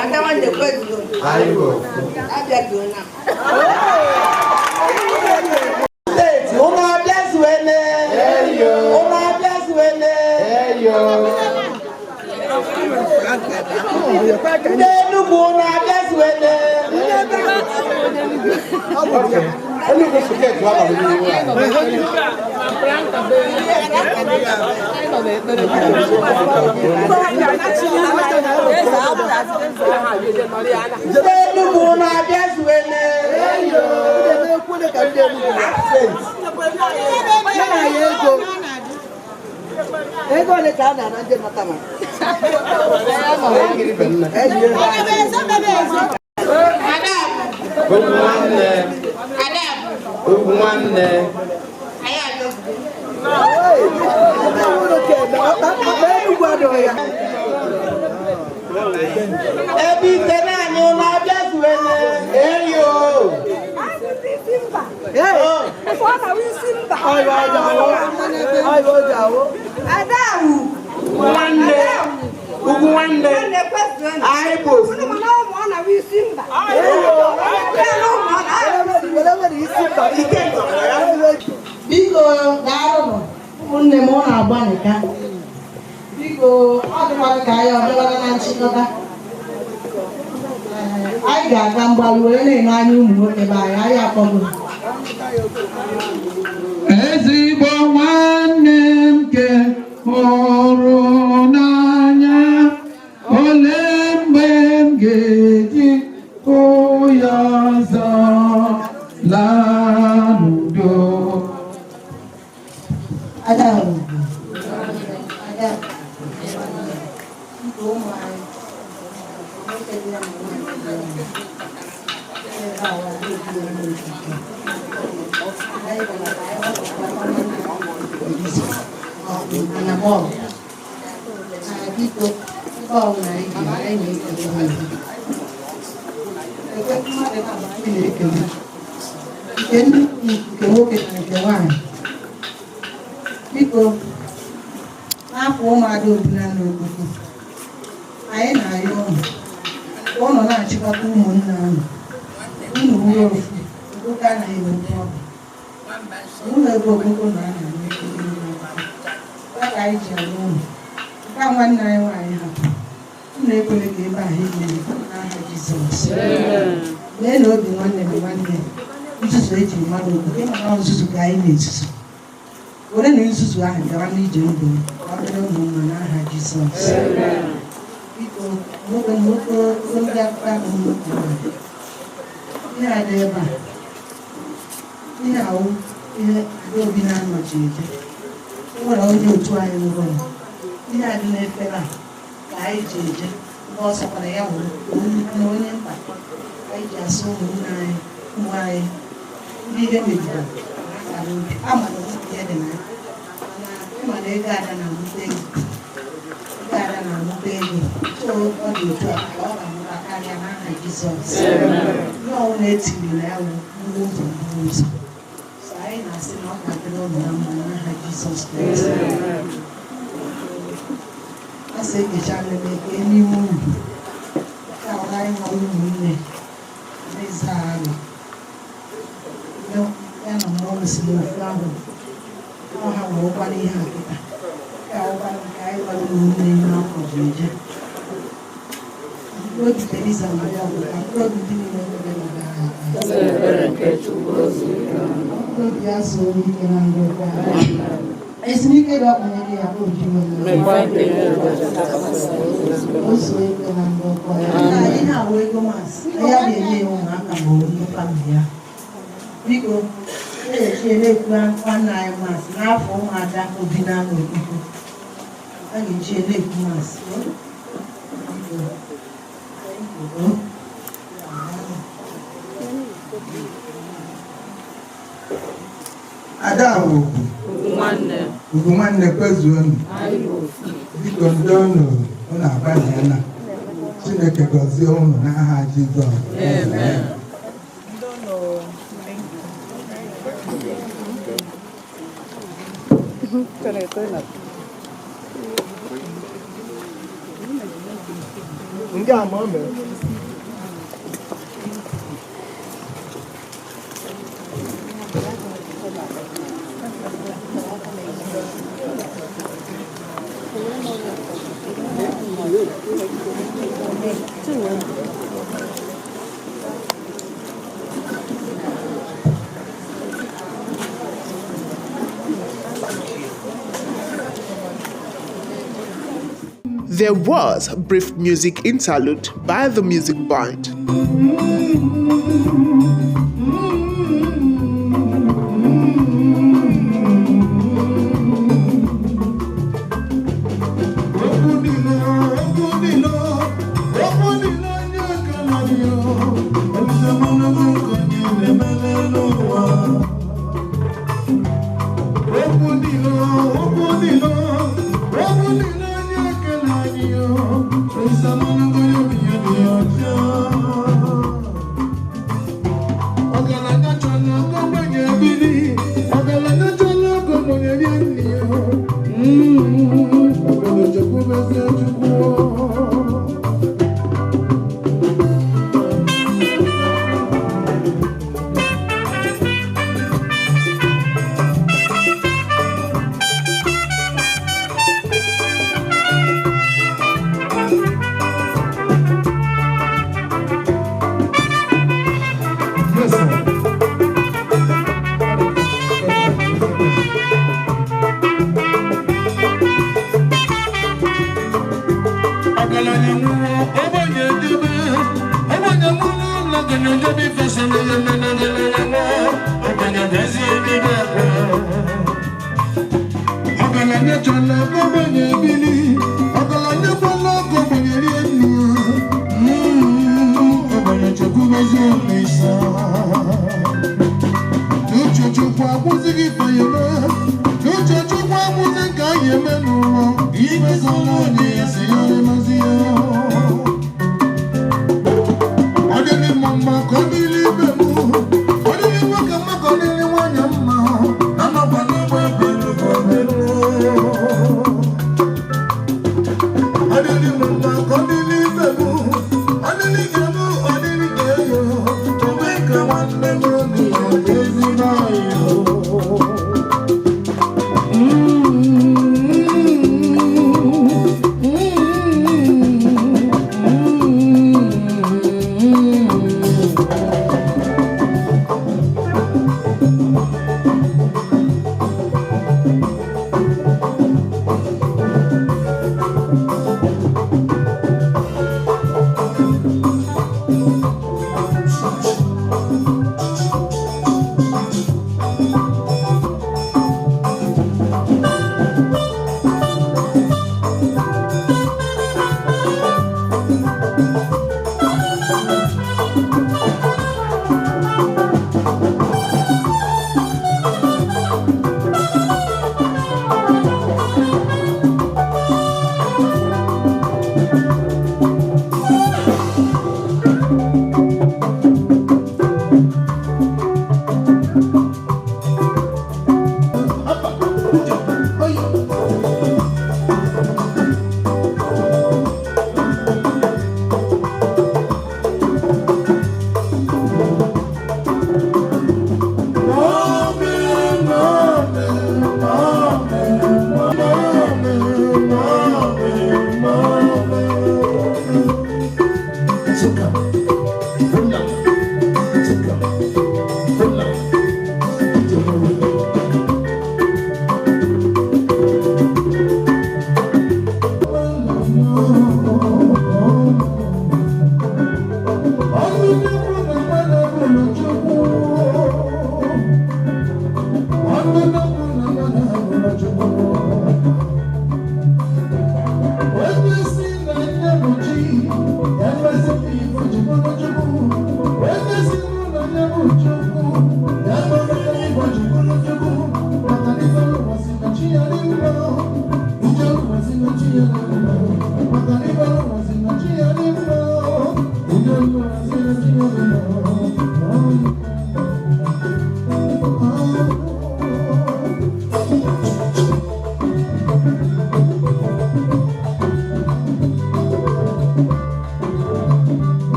Ada nwanne kwezuonu. Abịazuona. Steeti ụlọ abịazuene. Ụlọ abịazuene. Ndị Enugwu ụlọ abịazuene. Ndị Enugwu ụlọ abịazuene. Accent. Ego ole ka a na-ana ndị natara? Ada Ugwu nwanne. anyị abịazugo. Ebe ite naanị ụlọ abịazuene. Nwanne. Ugwu nwanne. Anyị bụ ofu. Biko daalụnụ ụmụnne m, ọ na-agbanịka. Biko ọ dịkwana ka anyị ọ bịawara na nchịkọta. Ee, anyị ga-aga mgbalụ wee na-ene anya ụmụ nwoke be anyị, anyị akpọgo. Ezigbo nwanne m ke hụrụ n'anya, olee mgbe m ga-eji hụ ya ọzọ laa n'udo? Ada ugwu. Ada biko ụmụ anyị, nwoke dị ya na nwaanyị dị ya. Ebe a wa dị obi elu okike. Anyị gara ka anyị gbakọta nwanne ana bọọlụ. Ah, biko ebe ọbụla anyị bi, anyị na-ekele ha. Ekwe mmadụ na-abụ anyị na-ekele. Nke ndị nke nwoke na nke nwaanyị. Biko, n'afọ ụmụada Obinna n'Ogogo, anyị na-arịọ ụnụ ka ụnụ na-achịkọta ụmụnne ụnụ. Unu wuru ofu, Ogogo anaghị enwekwa ọgụ. Ụlọ ebe Ogogo na a na-eme ekele ya ka anyị ji arịọ ụnụ. Nke a nwanne anyị nwaanyị hapụrụ, unu ekwele ka ebe ahụ emere n'aha Jizọs. Lee na obi nwanne na nwanne, nzuzu eji mara Ogogo, ịma na nzuzu ka anyị na-ezuzu. Were na nzuzu ahụ gawa n'ije ndụ m, ka ọ dịrị unu mma n'aha Jizọs. Biko, nwoke nwoke ogologo akụkọ ahụ m kwuru, ihe a dị ebe a, ihe awụ ihe Adaobi na-anọchi eje. O nwere onye otu anyị nwụrụ, ihe a dị n'efere a ka anyị ji eje mgbe ọ sọkwara ya wụrụ nnukwu na onye mkpa. Anyị ji asị ụmụnne anyị, ụmụ anyị ndị ihe megidere ha kara obi ama na ihe dị na ya, mana ịma na ego ada na-amụta ego. So ọ dị otu a ka ọ ga-amụta karịa n'aha Jizọs. Ihe ọbụla etinyere ya wụ mgbu ụzọ mgbu ụzọ. So anyị na-asị na ọ ga-adịrị ụnụ na mma n'aha Jizọs Kraịst. A sị ekecha nlele eke n'ime unu. Ka ọ anyị nwa ụmụnne na-eze arụ. Ya na mmụọ si n'ofu ahụ. Ọ ha nwere ụkwara ihe a kịta. Ya ụkwara nke anyị gwara ụmụnne n'afọ ji eje. Mkpụrụ obi Teresa Maria bụ ka mkpụrụ obi ndị niile nwere n'oge ha. Mkpụrụ obi ya zuo ike na ndokwa. Ezumike dị ọkpanyere ya bụ oji nwere. O zuo ike na ndokwa. Ihe a wụ ego mass. Ya ga-enye ya ụmụaka ma ọ bụ ndị family ya. Biko, na-eche na-ekwu nwanne anyị mass n'afọ ụmụada obi na-anọ okpukpu. A ga-eji ya na-ekwu mass. Biko. Thank you. Ada ugwu ugwu nwanne, kwezuonu. Biko, ndị unu unu agbalịala. Chineke gọzie unu n'aha Jizọs. Amen. Ndị ama o mere. There was a brief music interlude by the music band. Yes, sir. Ọgaranya nwụrụ, ogbenye edebe. Ogbenye nwụrụ, ọgaranya edebe ifesara ya mere ọgaranya nwụọ. Ogbenye bịazie ebido akwa. Ọgaranya chọrọ ka ogbenye bili. Ọgaranya kwala ka ogbenye rie nri. Ogbenye chekwubezie Olisa. N'uche Chukwu akwụsịghị ifeanyị. N'uche Chukwu akwụsị ka anyị eme n'ụwa. Imezọla onye ya si ya emezi ya. Ọ dịrị mma mma ka ọ dịrị ibe m. Ọ dịrị nwoke mma ka ọ dịrị nwaanyị mma. Na nnọkwa n'egbe ebelu ka ọ dịrị. Ọ dịrị mma mma ka ọ dịrị ibe m. Ọ dịrị nke m, ọ dịrị nke ya. Ome ka nwanne m dị ya ezigbo ọyị.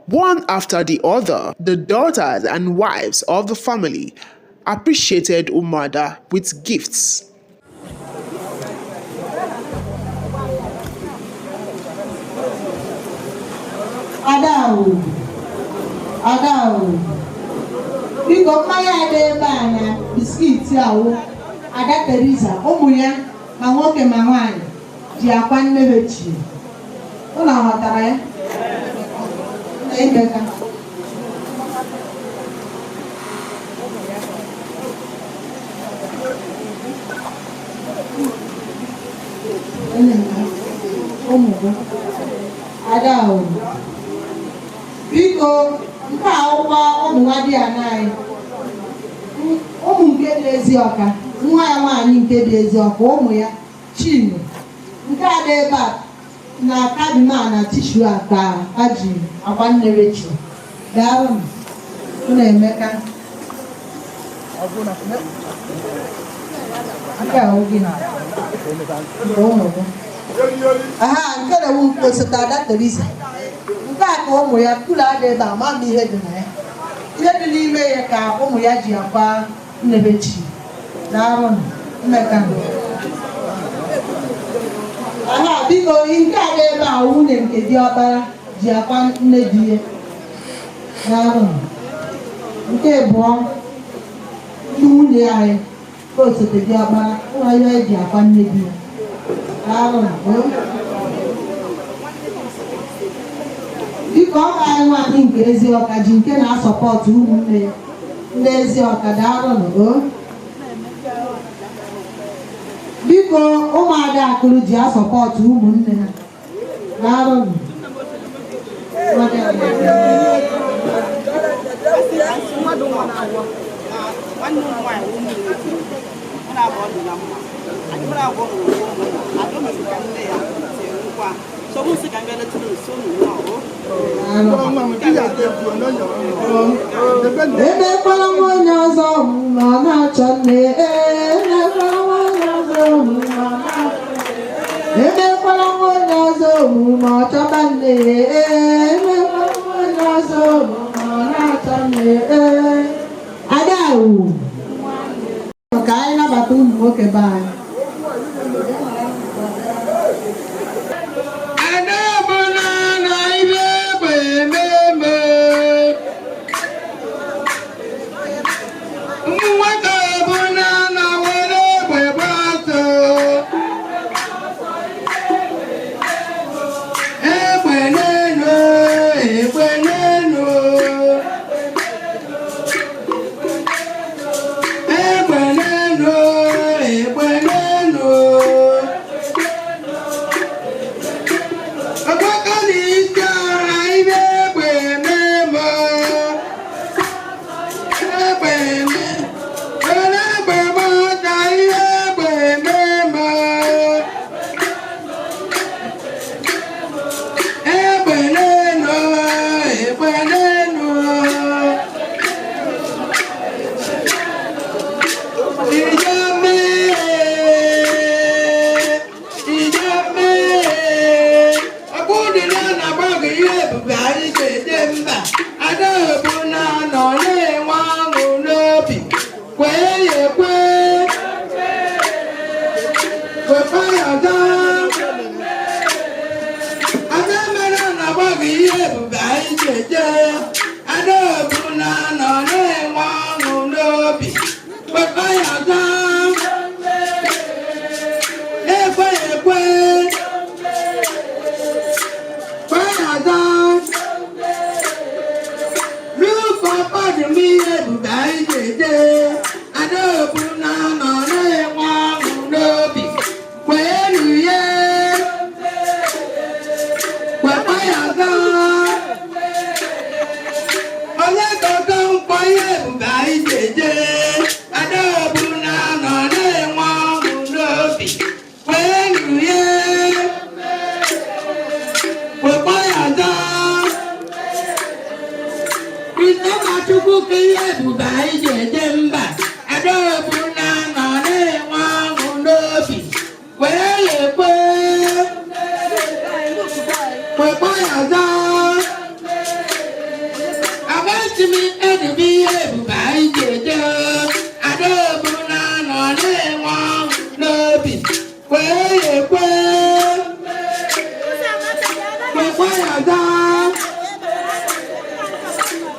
One after the other, the daughters and wives of the family appreciated Umuada with gifts. Ada o, Ada o, biko, mmanya dị ebe a na biscuit awụ Ada Teresa, ụmụ ya ma nwoke ma nwaanyị ji akwa nne ha chie. Ụnụ ghọtara ya? Na Emeka. Ụmụ gị. Ada o, biko, nke a akwụkwọ ụmụ nwa di ya anyị, ụmụ nke dị ezi ọka, nwa ya nwaanyị nke dị ezi ọka, ụmụ ya Chinwe. Nke a dị ebe a na kabima na tissue a ka ha ji akwa nne Rachel. Daalụ unu. Emeka, nke a oge nke ụmụ gị. Aha, nke na-ewu osote Ada Teresa. Nke a ka ụmụ ya cooler dị ebe a, ma m ihe dị na ya, ihe dị n'ime ya ka ụmụ ya ji akwa nnebechi. Daalụ, Emeka. Aha, biko, nke a dị ebe a, nwunye nke diọkpara ji akwa nne di ya. Daalụ. Nke abụọ, ndị nwunye anyị ka osote diọkpara ụlọ ihe eji akwa nne di ya. Daalụ. Biko, ọ anyị nwaanyị nke ezi ọka ji nke na-asọpọtụ ụmụnne ya ndị ezi ọka. Daalụ. O biko, ụmụada akụrụ ji asọpọtụ ụmụnne ha. Daalụ. Mmadụ nwa na-agwọ nwanne m nwaanyị, ụmụ nwoke mụ na abụọ dị na mma. Anyị mụrụ abụọ n'ụwa, ụmụ ada mesịrị ka nne ya tie nkwa so mụ sị ka m bịa letụrụ nso unu nnọọ. Emekwala m onye ọzọ ma ọ na-achọ nne. Ee, emekwala m onye ọzọ ma ọ na-achọ. Emekwala m onye ọzọ ma ọ chọba nne. Ee, emekwala m onye ọzọ ma ọ na-achọ nne. Ee, Adawu, ka anyị nabata ụmụ nwoke be anyị. Ada bụ na ibe egbe ememe. Nwata bụ na were egbe gba ọsọ. Egbe n'elu, egbe n'elu. Egbe n'elu, egbe n'elu. Ọgbakọ n'ike ọha ibe egbe ememe. Egbe eme. Were egbe gba ọsọ ihe egbe ememe. Egbe n'elu, egbe n'elu. Ijame, ijame. Ọbụdị na na-agba gị ihe ebube anyị ga-eje mba. Adaobu na nọ na-enwe ọṅụ n'obi. Kwee ya ekwe. Kwekwa ya ọzọ. Ada mere na-agba gị ihe ebube anyị ga-eje. Adaobu na nọ na-enwe ọṅụ n'obi. Kwekwa ya ọzọ. Ekwe ya ekwe. Kwe ya ọzọ. N'ụkọ mmadụ m ihe ebube anyị ga-eje. Adaobu na nọ na-enwe ọṅụ n'obi. Kweenụ ya. Chukwu ka ihe ebube anyị ji eje mba. Adaobu na nọ na-enwe ọṅụ n'obi. Wee ya ekwe. Kwekwa ya ọzọ. Agbachi m edube ihe ebube anyị ji eje. Adaobu na nọ na-enwe ọṅụ n'obi. Kwee ya ekwe. Kwekwa ya ọzọ.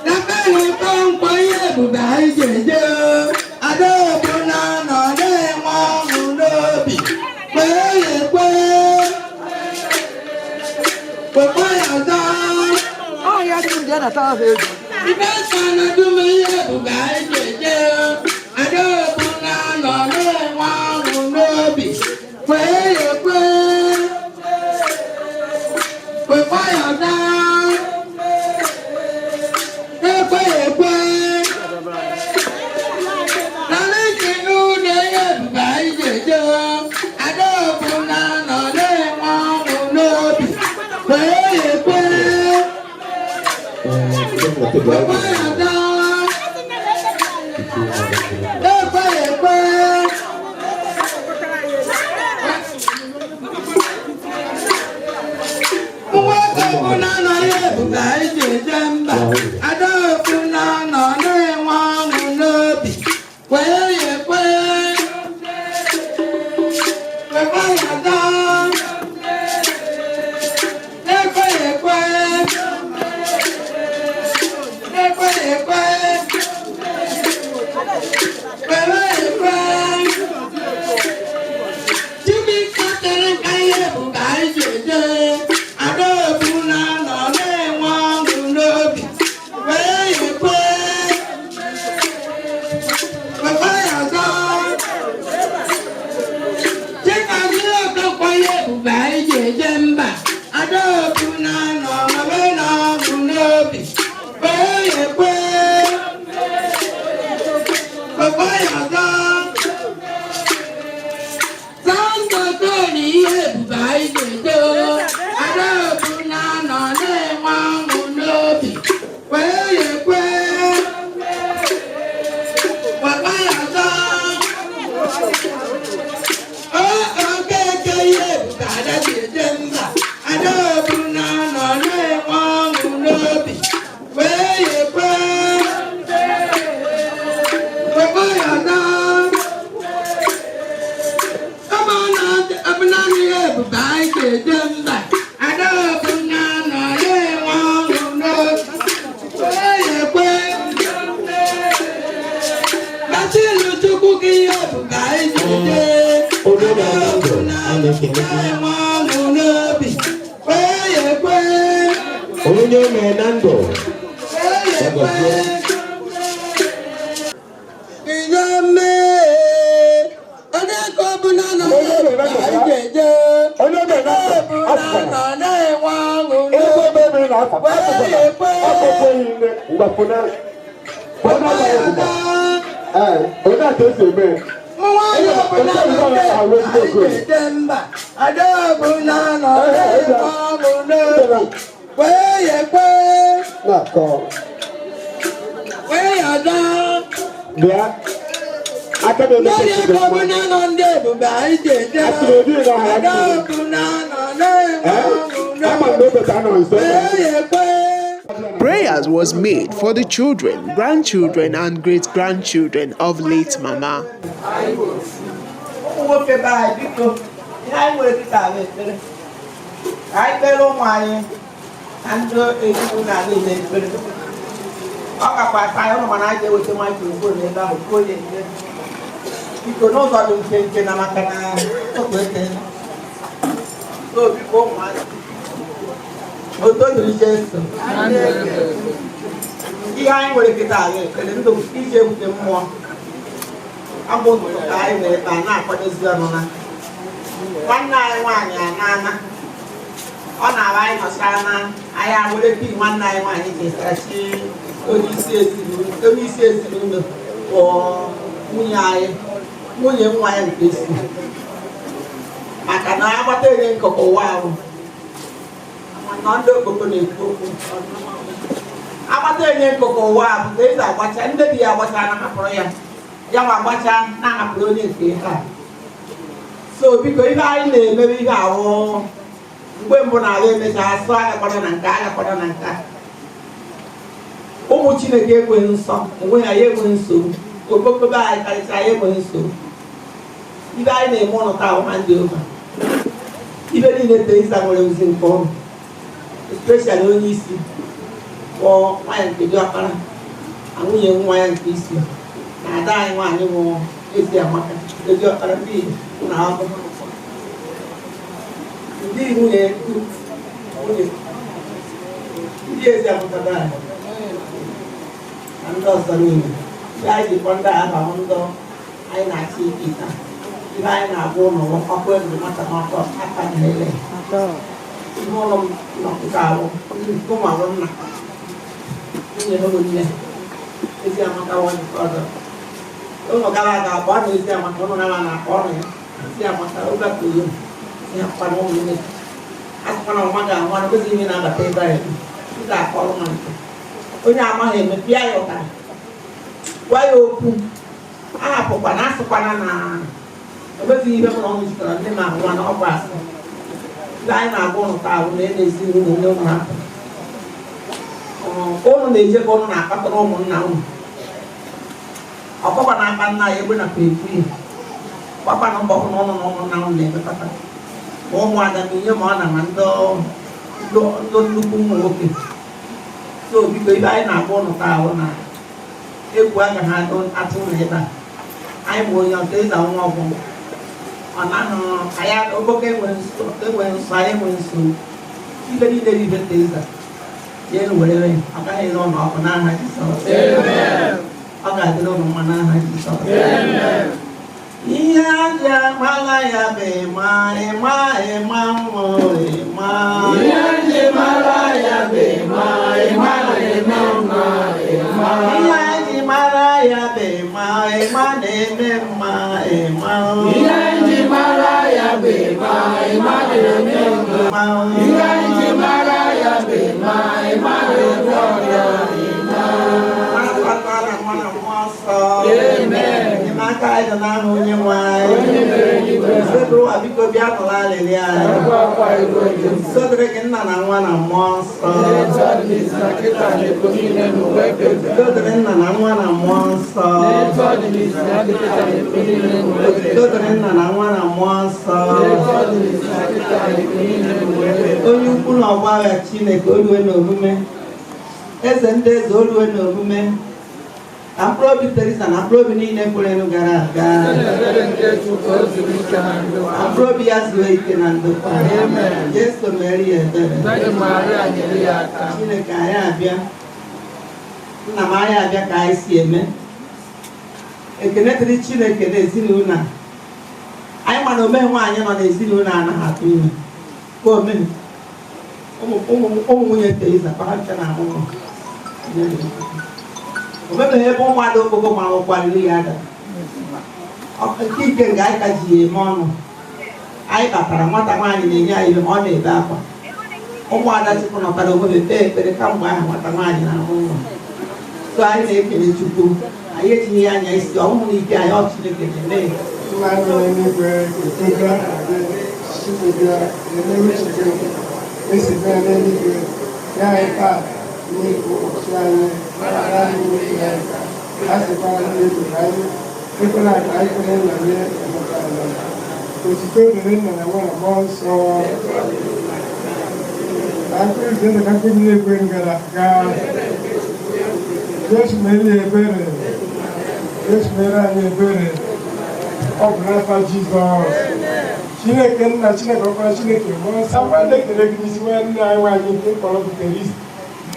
N'ebere kpọmkwem ihe ebube anyị ji eje. Adaobu na nọ na-enwe ọṅụ n'obi. Kwee ya ekwe. Kwekwa ya ọzọ. Ibe sana dum ihe ebube anyị ji eje. Adaobu na nọ na-enwe ọṅụ n'obi. Kwee ya ekwe. Kwekwa ya ọzọ. Ekwe ya ekwe. N'ala isi n'ụlọ ihe ebube anyị ji eje. Adaobu na nọ na-enwe ọṅụ n'obi. Kwee ya ekwe. Kwekwa ya ọzọ. Ekwe ya ekwe. Nwoke bụ na nọ ihe ebube anyị ji eje mba. Adaobu na nọ na-enwe ọṅụ n'obi. Kwee ya ekwe. Kwekwa ya ọzọ. Ekwe ya ekwe. Ekwe ya ekwe. Kwere ya ekwe. Chibike tere ka ihe ebube anyị ji eje. Adaobu na nọ na-enwe ọṅụ n'obi. Kwee ya ekwe. Kwekwa ya ọzọ. Chikazie Okonkwo ihe ebube anyị ji eje mba. Adaobu na nọ nwere n'ọṅụ n'obi. Kwee ya ekwe. Kwekwa ya ọzọ. Sọndụ Tony ihe ebube anyị ji eje. Adaobu na nọ na-enwe ọṅụ n'obi. Kwee ya ekwe. Kwekwa ya ọzọ. Okeke ihe ebube ada ji eje mba. Adaobu na nọ na-enwe ọṅụ n'obi. Kwee ya ekwe. Kwekwa ya ọzọ. Ọ bụ naanị ihe ebube anyị ji eje mba. Adaobu na nọ na-enwe ọṅụ n'obi. Kwee ya ekwe. Basilu Chukwu gị ihe ebube anyị ji eje. Adaobu na nọ na-enwe ọṅụ n'obi. Kwee ya ekwe. Onye mee na ndụ. Kwee ya ya ekwe. gọzie. Ihe mee. Onye ka ọ bụ na nọ na-ebube anyị ji eje. Adaobu na nọ na-enwe ọṅụ n'obi. Kwee ya ekwe. Kwekwa ya ọzọ. Onye a ka esi eme. Nwaanyị ọbụla nọ na-ebube anyị ji eje mba. Adaobu na nọ na-enwe ọṅụ n'obi. Kwee ya ekwe. Na-akọ. Kwee ya ọzọ. Bịa. Aka m Ndị emepe aka ọbụla nọ ndị ebube anyị ji eje. Asịrị obi na ha. Adaobu na nọ na-enwe ọṅụ Ama m n'obi. na obodo anọ nso. Kwee ya ekwe. Prayers was made for the children, grandchildren, and great grandchildren of late Mama. Ụmụ nwoke be anyị, biko, ihe anyị nwere kịta bụ ekpere. Ka anyị kpere ụmụ anyị na ndị ezinụlọ niile ekpere. Ọ gakwa asa anyị ụlọ, mana anyị ga-eweta microphone ebe ahụ kwuo ya ekpere, biko, n'ụzọ dị nkenke, na maka na okwu eteela. So biko, ụmụ anyị, oto dịrị Jesu. Ihe anyị nwere kịta bụ ekpere. Ndụ iji ewute mmụọ abụ ka anyị nwere ebe a na-akwadozi ọnụna nwanne anyị nwaanyị anana. Ọ na-aba anyị nọchara na anyị awere bi nwanne anyị nwaanyị chesarachi onye isi ezinụlọ bụ nwunye anyị, nwunye nwa ya nke isi, maka na agbata enye nkọkọ ụwa ahụ na ndị okpoko na-ekwu okwu. Agbata enye nkụkụ ụwa a bụ ka ezi agbacha ndị di ya agbacha na hapụrụ ya, ya nwa agbacha na-ahapụrụ onye nke taa. So biko, ihe anyị na-emebe ihe awụ mgbe mbụ na-ala emecha asụ agakwana na nke agakwana na nke a. Ụmụ Chineke enweghị nsọ, enweghị anyị enweghị nsogbu. Okpokpobe anyị karịsịa, anyị enweghị nsogbu. Ibe anyị na-eme ụnụ taa ahụ ndị ụka ibe niile Teresa nwere ozi nke ọrụ, especially onye isi kpọọ nwaanyị nke diọkpara na nwunye nwa ya nke isi na ada anyị nwaanyị bụ Ezi Amaka nke diọkpara, ndị na akwụkwọ ndị nwunye nwunye ndị Ezi Amaka be anyị na ndị ọzọ niile. Ihe anyị jikọ ndị a ahụ ndụ anyị na-achọ ike taa, ihe anyị na-agwa ụlọ ọkụ elu nwata n'ọkụ aka na-ele ihe ụlọ m nọpụta ahụ ụmụ ahụ nna nwunye ha bụ nne Ezi Amaka nwanyị nke ọzọ. Ụlọ gara aga akpọ na Ezi Amaka, ụlọ nara na akpọ ọnụ ya Ezi Amaka oge akụrụ ya kwana ụmụnne asịkwana ọma ga-ahụ anụ kwesịghị ihe na-abata ebe anyị ị ga-akọrọ nwa nke onye amaghị eme, pịa ya ụtarị, gwa ya okwu, ahapụkwana, asịkwana na enweghị ihe mụrụ ọnụ jikọrọ ndị ma nwa na ọgwụ asị. Ndị anyị na-agwa ụnụ taa bụ na ị na-ezinụlọ ndị ụnụ hapụ ụnụ na-eje ka ụnụ na-akpatara ụmụnna ụnụ ọkpọkwa na-akpa nna ya egbe nakwa ekwu ya gbakwa na mbọ hụ na ụnụ na ụmụnna ụnụ na-emekọta ma ụmụada ma ihe ma ọ na ma ndị nnukwu ụmụ nwoke. So biko, ibe anyị na-agwa ụnụ taa bụ na egwu agaghị atụ ụnụ ebe a. Anyị bụ onye ọzọ ịza nwa ọgwụ ọ naghị anyị oboke enweghị nsọ, anyị enweghị nsogbu. Ibe niile bụ ibe Teresa ya elu were ọ gaghị ere ụlọ ọkụ n'aha Jizọs. Ọ ga-adịrị ụnụ mma n'aha Jizọs. Ihe aji amala ya bụ ịma ịma ịma mma ịma. Ihe nji mara ya bụ ịma ịma na-eme mma ịma. Ihe aji mara ya bụ ịma ịma na-eme mma ịma. Ihe nji mara ya bụ ịma ịma na-eme mma. Ihe nji mara ya bụ ịma ịma na-eme ọrịa ịma. Akpatara nwa na mmụọ nsọ. Amen. Enyemaka anyị dị n'aha onye nwe anyị. Onye mere eluigwe na Sekpụrụ biko, bịa nụrụ alịrị anyị. Akwa akwa iru njem. Sodere gị nna na nwa na mmụọ nsọ. Etu ọ dị n'izu na kịta na ebo niile n'ụwa ebe ebe. Sodere nna na nwa na mmụọ nsọ. Etu ọ dị n'izu na kịta na ebo niile n'ụwa ebe ebe. Sodere nna na nwa na mmụọ nsọ. Etu ọ dị n'izu na kịta na ebo niile n'ụwa ebe ebe. Onye ukwu na ọgba agha Chineke, olue na omume. Eze ndị eze, olue na omume. Ka mkpụrụ obi Teresa na mkpụrụ obi niile kwerenụ gara aga. Ebere nke Chukwu o zuru ike na ndokwa. Ka mkpụrụ obi ya zuo ike na ndokwa. Amen. Jesu mere ya ebere. Virgin Maria nyere ya aka. Chineke, anyị abịa. Nna m, anyị abịa ka anyị si eme. Ekene dịrị Chineke na ezinụlọ a. Anyị ma na omee nwaanyị nọ n'ezinụlọ anaghị atụ ime. Ka omee. Ụmụ ụmụ nwunye Teresa kwa ha ncha na-amụ nwa. O mebeghị ebe ụmụada okpoko ma ụkwariri ya ada. Nke ike nga anyị ka ji ya eme ọnụ. Anyị batara, nwata nwaanyị na-enye anyị ihe ma ọ na-ebe akwa. Ụmụada Chukwu nọtara onwe ha ekpee ekpere kamgbe ahụ nwata nwaanyị na-amụ nwa. So anyị na-ekele Chukwu. Anyị ejighị ya anya isi ọnwụ na ike anyị, ọ Chineke na-eme ya. Nna anyị n'eluigwe, edobe aha gị, Chukwu bịa, eme uche gị esi mee n'eluigwe. Nye anyị taa nri ụbọchị anyị, gbaghara anyị mmehie anyị ka a sịkwara ndị elu ka anyị ekwela ka anyị kwere nna nye emeka anyị. Otuto dịrị nna na nwa na mmụọ nsọ. Ka mkpụrụ dị ka mkpụrụ na-ekwe gara aga. Jesu mere ya ebere. Jesu mere anyị ebere. Ọ bụ n'afa Jizọs. Chineke nna, Chineke ọkpara, Chineke mmụọ nsọ, akwa na-ekele gị n'isi nwanne anyị nwaanyị nke mkpọrọ bụ Teresa.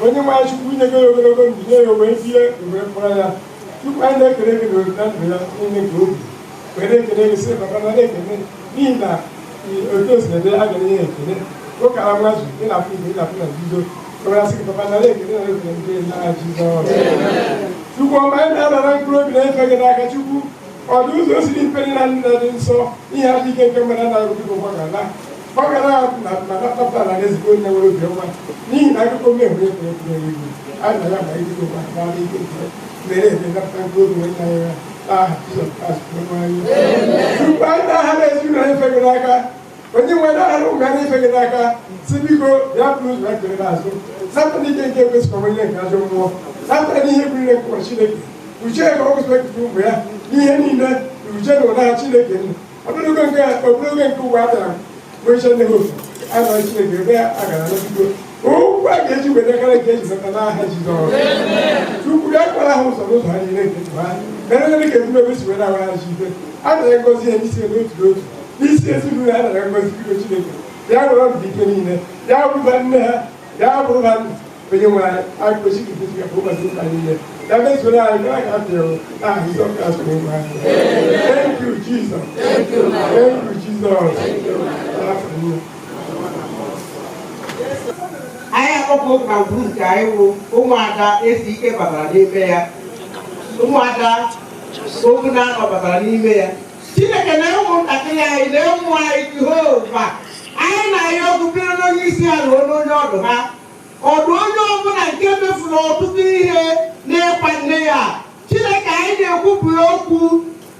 Onye nwe anyị Chukwu nye gị ogologo ndụ, nye ya o wee bie wee kpọrọ ya. Chukwu, anyị na-ekele gị na ndụ ya niile nke obi were ekele gị sị papa na na-ekele n'ihi na otu o si ede a ga-enye ya ekele ụkara mmazụ ịlapụ igwe ịlapụ na nzuzo were asị gị papa na na-ekele na ekele ndị n'aha Jizọs. Chukwu ọma, anyị na-anara mkpụrụ obi na-efe gị n'aka. Chukwu, ọ dị ụzọ siri mfe na nna dị nsọ ihe adị ike nke mmadụ anaghị biko gbagala. Gbagara ha na napụta na ezigbo onye nwere obiọma n'ihi na akụkọ mmehie onye kwere kwere iwu anyị na ya ma ejikọkwa n'ala ike nke mere eme napụta mkpụrụ obi onye anyị ya n'aha Jizọs Kraịst bụ Onyenwe anyị. Tupu anyị na-aha ezinụlọ anyị efe gị n'aka, onye nwe na-ahara ụmụ ya na-efe gị n'aka, si biko bịa bụrụ ụzọ ya kere n'azụ, zapụta n'ike nke ekwesịrị onye nke ajọ mmụọ, zapụta n'ihe bụrụ nke ụwa Chineke, uche ka ọ kwesịrị ekute ụmụ ya n'ihe niile na uche na ụna Chineke nna. Ọbụrụgo nke ọbụrụgo nke ụwa bịara nwecha nne ha ofu anọ Chineke ebe a gara na biko okwu a ga-eji weta karịa nke eji zata n'aha Jizọs. Tupu ya kwara ha ụzọ n'ụzọ ha niile nke ndụ ha, mere ndị ka ebube si wee na-agwa ha chi ife. A nara ngọzi ya n'isi n'otu n'otu n'isi ezinụlọ ha nara ngọzi biko Chineke ya were ọdụ ike niile ya bụrụ ha nne ha ya bụrụ ha nna onye nwe anyị akụchi gị ka ụbọchị ụka niile ya mezuoro anyị gara ka apịrị n'aha Jizọs Kraịst bụ Onyenwe anyị. Thank you, Jesus. Thank you, Jesus. N'afọ niile. Anyị akpọkọ na ngwuru nke anyị wụ ụmụada esi ike batara n'ime ya, ụmụada okwu na-anọ batara n'ime ya. Chineke na ụmụntakịrị anyị na ụmụ anyị, Jehova, anyị na-ayọ okwu bịara n'onye isi ha ruo n'onye ọdụ ha ọdụ, onye ọbụla nke mefuru ọtụtụ ihe n'ịkwa nne ya. Chineke, anyị na-ekwupụ okwu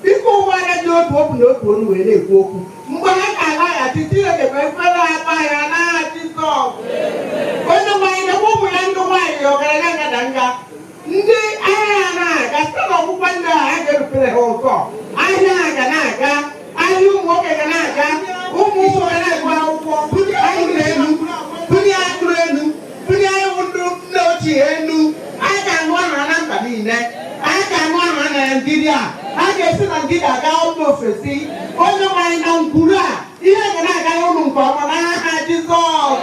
biko, ụmụada dị otu obu na otu onu wee na-ekwu okwu mgbe ha ga-alaghachi. Chineke bụ ekpere akpa ya n'aha Jizọs. Onye nwaanyị na-ekwe ụmụ ya ndị nwaanyị ọgaranya ngadanga ndị ahịa ha na-aga site n'ọgwụgwọ nne ha, ha ga-erupere ha ụtọ. Ahịa ha ga na-aga, ahịa ụmụ nwoke ga na-aga, ụmụ ụmụ ga na-agụ akwụkwọ. Bunye anyị elu, bunye akụrụ elu, bunye anyị bụ ndị nne ochie elu. Anyị ga-anụ aha na mba niile, anyị ga-anụ aha na Naịjirịa, a ga-esi na Naịjirịa gaa mba ofesi. Onye nwaanyị na ngwuru a, ihe ga na-aga n'ụlọ nke ọma n'aha Jizọs.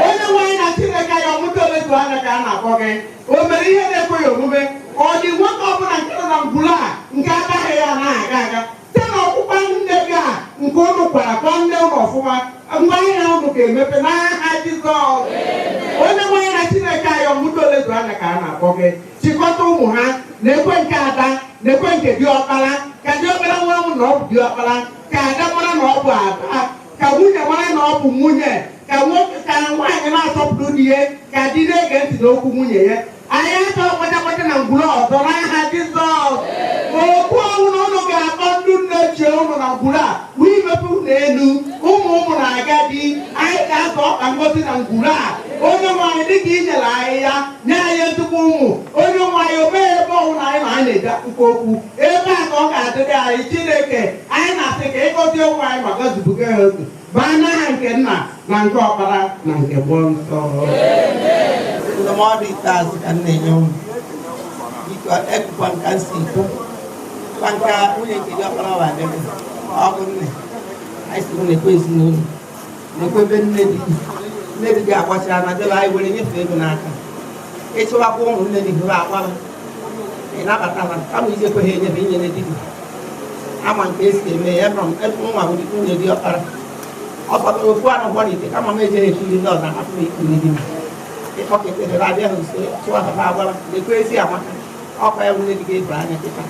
Onye nwaanyị na Chineke anyị, ọmụta oletu anya ka a na-akpọ gị, o mere ihe na-ekweghị omume. Ọ dị nwoke ọbụla nke nọ na ngwuru a nke agaghị ya na-aga aga site n'ọkpụkpa nne gị a nke ụnụ kwara kpọọ nne ụnụ ọfụma, ngwa ahịa ụnụ ga-emepe n'aha Jizọs. Onye nwaanyị na Chineke anyị, ọmụta oletu anya ka a na-akpọ gị, chịkọta ụmụ ha na-ekwe nke ada na-ekwe nke diọkpara, ka diọkpara nwere m na ọ bụ diọkpara, ka ada mara na ọ bụ ada, ka nwunye mara na ọ bụ nwunye, ka nwoke ka nwaanyị na-asọpụrụ di ya, ka di na-ege ntị n'okwu nwunye ya. Anyị achọ kpachakpacha na ngwuru ọzọ n'aha Jizọs. Okwu ọnwụ na ụnụ ga-akpọ ndị nne ochie ụnụ na ngwuru a wee mepe ụnụ elu, ụmụ ụmụ na-aga di. Anyị ga-azọ ọkpa ngozi na ngwuru a. Onye nwaanyị, dịka i nyere anyị ya, nye anyị ezigbo ụmụ. Onye nwaanyị, o meghị ebe ọnwụ na anyị na anyị na-eji akwụkwọ okwu ebe a ka ọ ga-adịrị anyị. Chineke anyị na-asị ka ịgọzie ụmụ anyị ma gọzibuga ha otu baa n'aha nke nna na nke ọkpara na nke mmụọ nsọ. Ndụmọdụ ikpeazụ ka m na-enye ụmụ, biko, ekwukwa nka nsi ikwu kwa nka nwunye nke dị ọkpara wa adịrị ọ bụ nne anyị si na-ekwe ezinụlọ na-ekwe ebe nne di gị, nne di gị agbachara na debe anyị were nyefee ego n'aka ịchụwakwa ụmụ nne di gị agbara ị nabata ha kama iji ekweghị enyefe inyere di gị ama nke esi eme ya. Ebe nwa bụ nwunye di ọkpara ọ fọdụrụ ofu anụ gwọ n'ite kama m ejeghị ekiri ndị ọzọ, ahapụ m ikiri di m ịkpọketere abịa ha nso chụwa ha agbara lekwa ezi amaka ọkwa ya nwunye di gị eburu anya kịta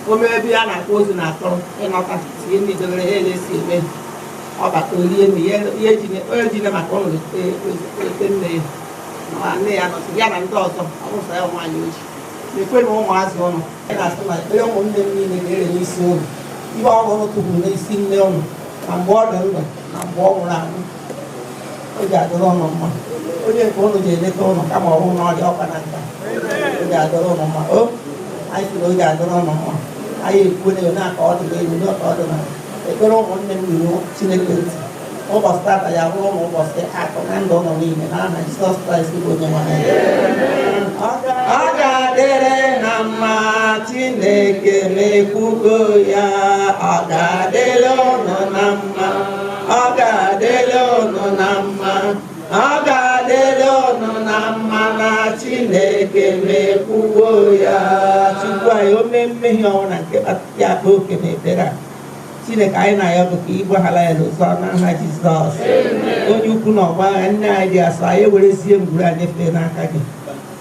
o mee ebe a na-akpọ ozu na atọrọ ịnọta sie ndị dobere ha ele esi eme ọ bata orie nri ya ejine maka ụlọ ete nne ya na nne ya nọsị ya na ndị ọzọ ọ bụ sọ ya nwaanyị ochi na-ekwe na ụmụazị ụnụ. Anyị na-asị na ekpere ụmụnne m niile ga-ere n'isi ụlọ ihe ọrụ ụnụ tụgburu n'isi nne ụnụ na mgbe ọ dị ndụ na mgbe ọ nwụrụ anwụ, o ji adịrị ụnụ mma. Onye nke ụnụ ji eleta ụnụ kama ọ bụrụ na ọ dị ọkwa na nka, o ji adịrị ụnụ mma. O anyị sị na o ji adịrị ụnụ mma. Anyị ekwuo na na ka ọ dị n'elu na ka ọ dị na ekpere ụmụnne m ruru Chineke ntị ụbọchị tata ya bụrụ ụmụ ụbọchị atọ na ndụ ụnụ niile n'aha Jizọs Kraịst bụ onye nwe anyị. Ọ ga-adịrị na mma. Chineke mekwugo ya, ọ ga-adịrị ụnụ na mma, ọ ga-adịrị ụnụ na mma, ọ ga-adịrị ụnụ na mma na Chineke mekwugo ya. Chukwu anyị, o mee mmehie ọnwụ na nke ya akpa oke na ekpere a, Chineke anyị na ya bụ ka ịgbaghara ya n'ụzọ n'aha Jizọs onye ukwu na ọgba agha. Nne anyị dị asọ, anyị ewerezie ngwuru a nyefee n'aka gị.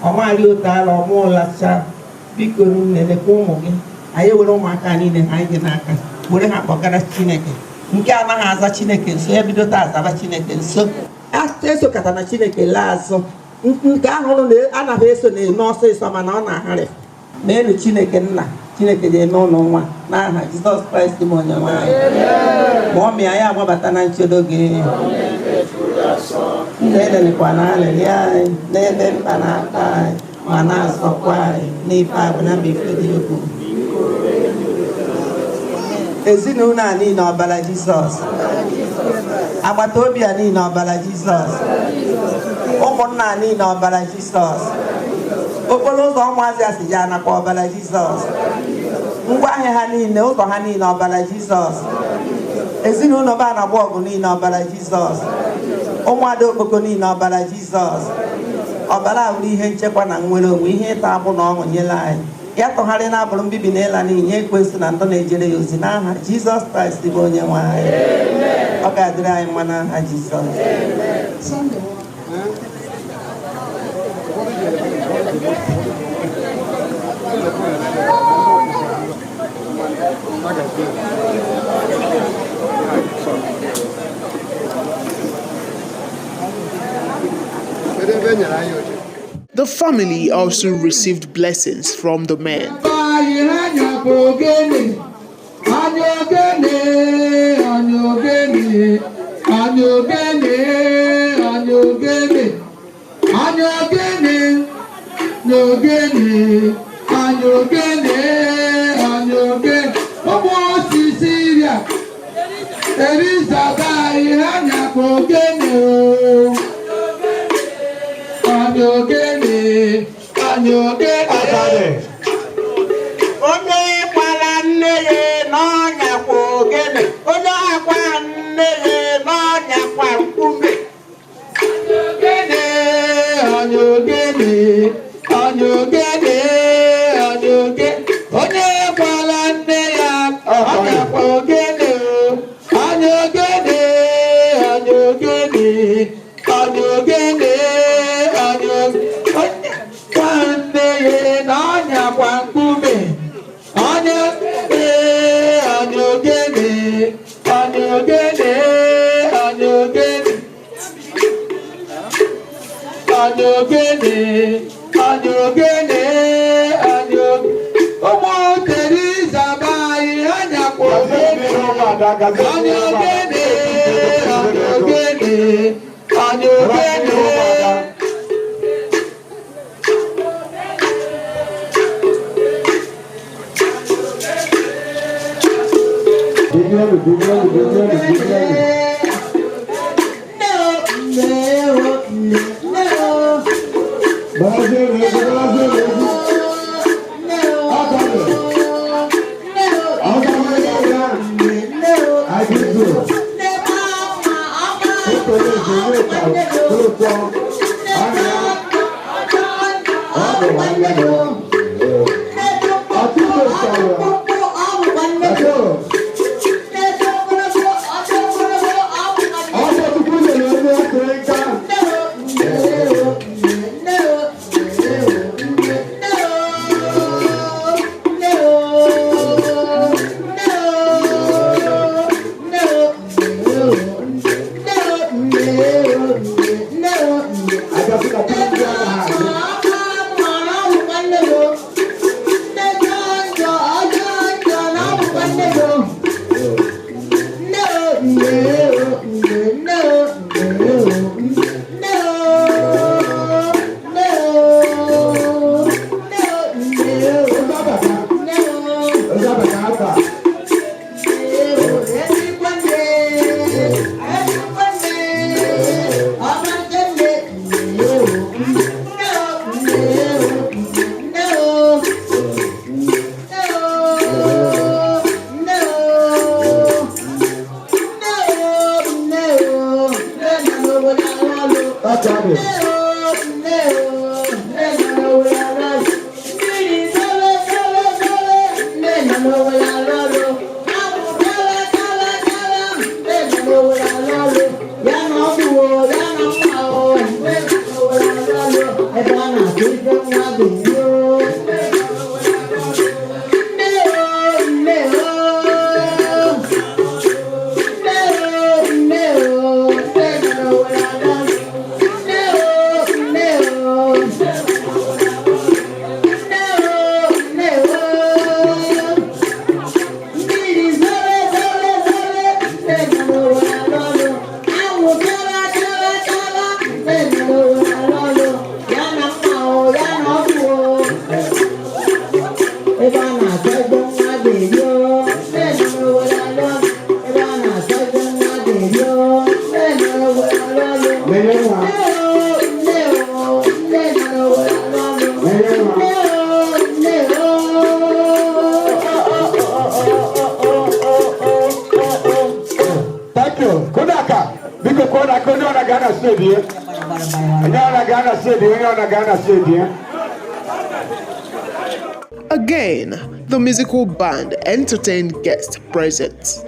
Ọmarị otu ala ọmụlacha, biko nne, lekwa ụmụ gị. Anyị ewere ụmụaka niile ha anyị dị n'aka were ha kpọgara Chineke. Nke anaghị aza Chineke nso, ya bido taa azaba Chineke nso. Esokata na Chineke laa azụ. Nke ahụ ụnụ anaghị eso na-eme ọsịsọ, mana ọ na-agharị n'elu. Chineke nna, Chineke ga-eme ụnụ nwa n'aha Jizọs Kraịst bụ onye nwe anyị. Ma ọ mịa ya agbabata na nchedo gị. Nna, elelekwa na arịrịọ anyị n'ebe mkpa na-akpa anyị, ma na-azọkwa anyị n'ife abụ na mba ife dị egwu. Ezinụlọ a niile, ọbara Jizọs. Agbata obi a niile, ọbara Jizọs. Ụmụnna a niile, ọbara Jizọs. Okporo ụzọ ụmụazị a si ji anakwa, ọbara Jizọs. Ngwa ahịa ha niile, ụzọ ha niile, ọbara Jizọs. Ezinụlọ ba na-agba ọgụ niile, ọbara Jizọs. Ụmụada okpoko niile, ọbara Jizọs. Ọbara awụrụ ihe nchekwa na nnwere onwe, ihe ịta agbụ na ọṅụ nyere anyị. Ya tụgharị na abụrụ mbibi na ịla n'iyi nye ekwensu na ndụ na-ejere ya ozi, n'aha Jizọs Kraịst bụ onye nwe anyị. Ọ ga-adịrị anyị mma n'aha Jizọs. The family also received blessings from the men. Anyị anya bụ ogene, anya ogene, anya ogene, anya ogene, anya ogene, anya ogene, na ogene, anya ogene, anya ogene. Ụmụ osisi ria Elizabeth, anyị anya bụ ogene o. Anya ogene, anya ogene. Onye kwara nne ya n'ọnya kwa ogene, onye akwa nne ya n'ọnya kwa nkume. Ogene, anya ogene, anya ogene, anya ogene. Onye kwara nne ya, ọnya kwa ogene o. Anya ogene, anya ogene, anya ogene, anya ogene. Onye kwa nne ya n'ọnya kwa nkume. Anya ogene, anya ogene, anya ogene, anya ogene. Anya ogene, anya ogene, anya ogene. Ụmụ Teresa be anyị, anya kwa ogene. Anya ogene, anya ogene, anya ogene. Dúdúẹ́lù, dúdúẹ́lù, dúdúẹ́lù, dúdúẹ́lù. Nne o, nne, nne o. Bọ́lájú rẹ̀, bọ́lájú rẹ̀. Nne o. Ọ̀tọ̀lẹ̀. Nne o. Ọ̀tọ̀lẹ̀. Nne o. Àdìgbò. Nne mama, ọma. Nítorí ìṣòro ìta lóòótọ́. Àná. Ọ̀bọ̀ wà lẹ́nu. Àtúntò sọ̀rọ̀. Àtúntò. Ọ̀sẹ̀ tuntun lè lọ ní ọkùnrin ká. Àjọṣepọ̀ tó ń gbé ọ̀nà àná. Ọjọ́ àgbà. Ọ̀tọ̀lẹ̀. Thank you. Kodaka. Biko Kodaka, onye ọ na-aga na steeti ya. Onye ọ na-aga na steeti, onye ọ na-aga na steeti ya. Again, the musical band entertained guests present.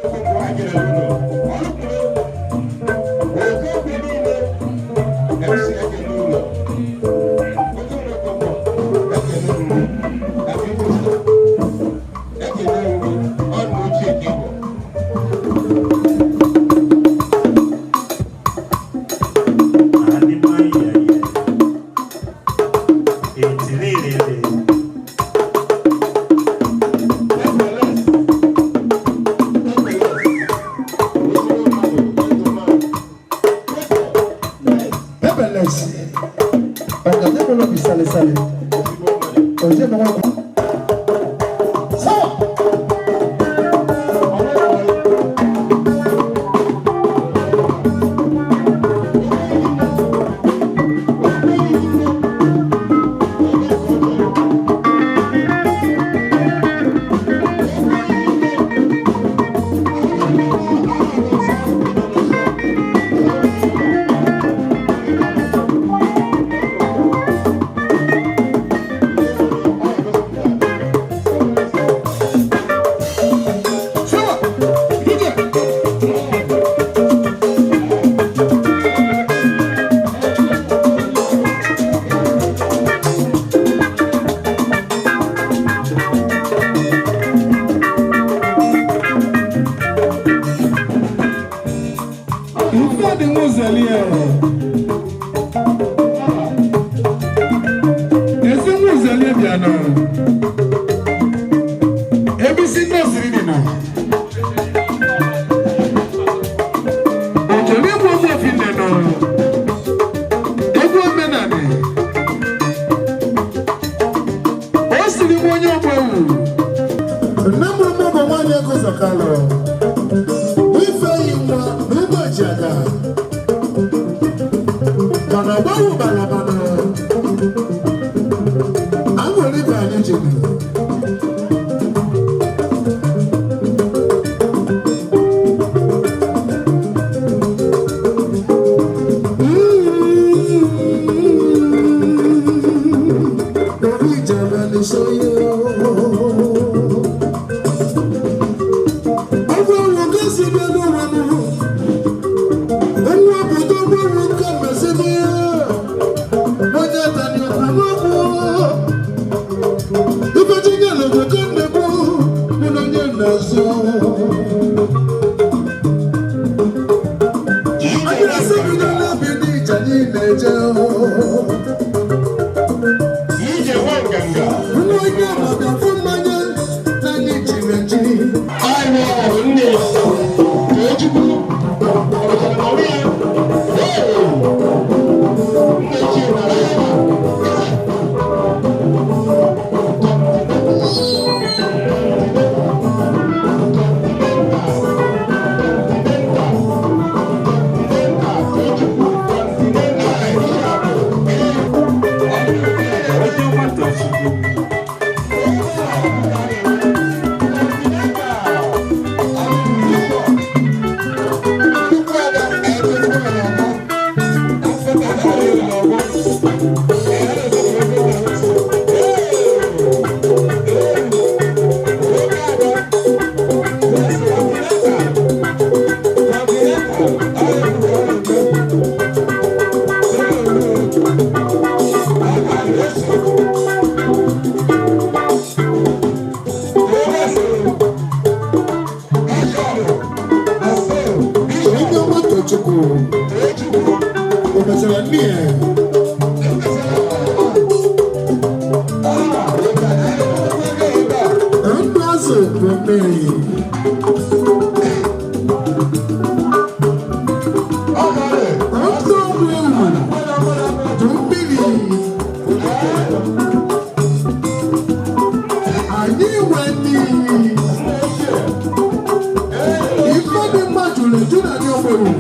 Ife dị mma jụrụ eju na ndị ogbenye.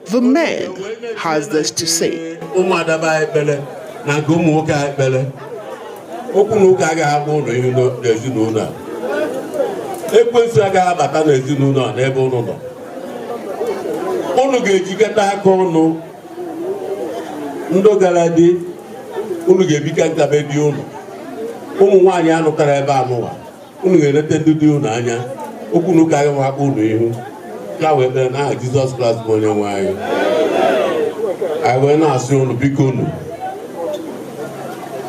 The man has this to say. Ụmụada be anyị ekpere na nke ụmụ nwoke anyị ekpere, okwu na ụka agaghị agba ụlọ ihu n'ezinụlọ a. Ekwensu agaghị abata n'ezinụlọ a. N'ebe ụnụ nọ, ụnụ ga-ejikọta aka ọnụ. Ndị gara di, ụnụ ga-ebika nkabe di ụnụ. Ụmụ nwaanyị anụtara ebe anụwa, ụnụ ga-eleta ndị di ụnụ anya. Okwu na ụka agaghị akpọ ụnụ ihu. Ka wee kpere n'aha Jizọs Kraịst bụ onye nwe anyị. Anyị wee na-asị ụnụ, biko, unu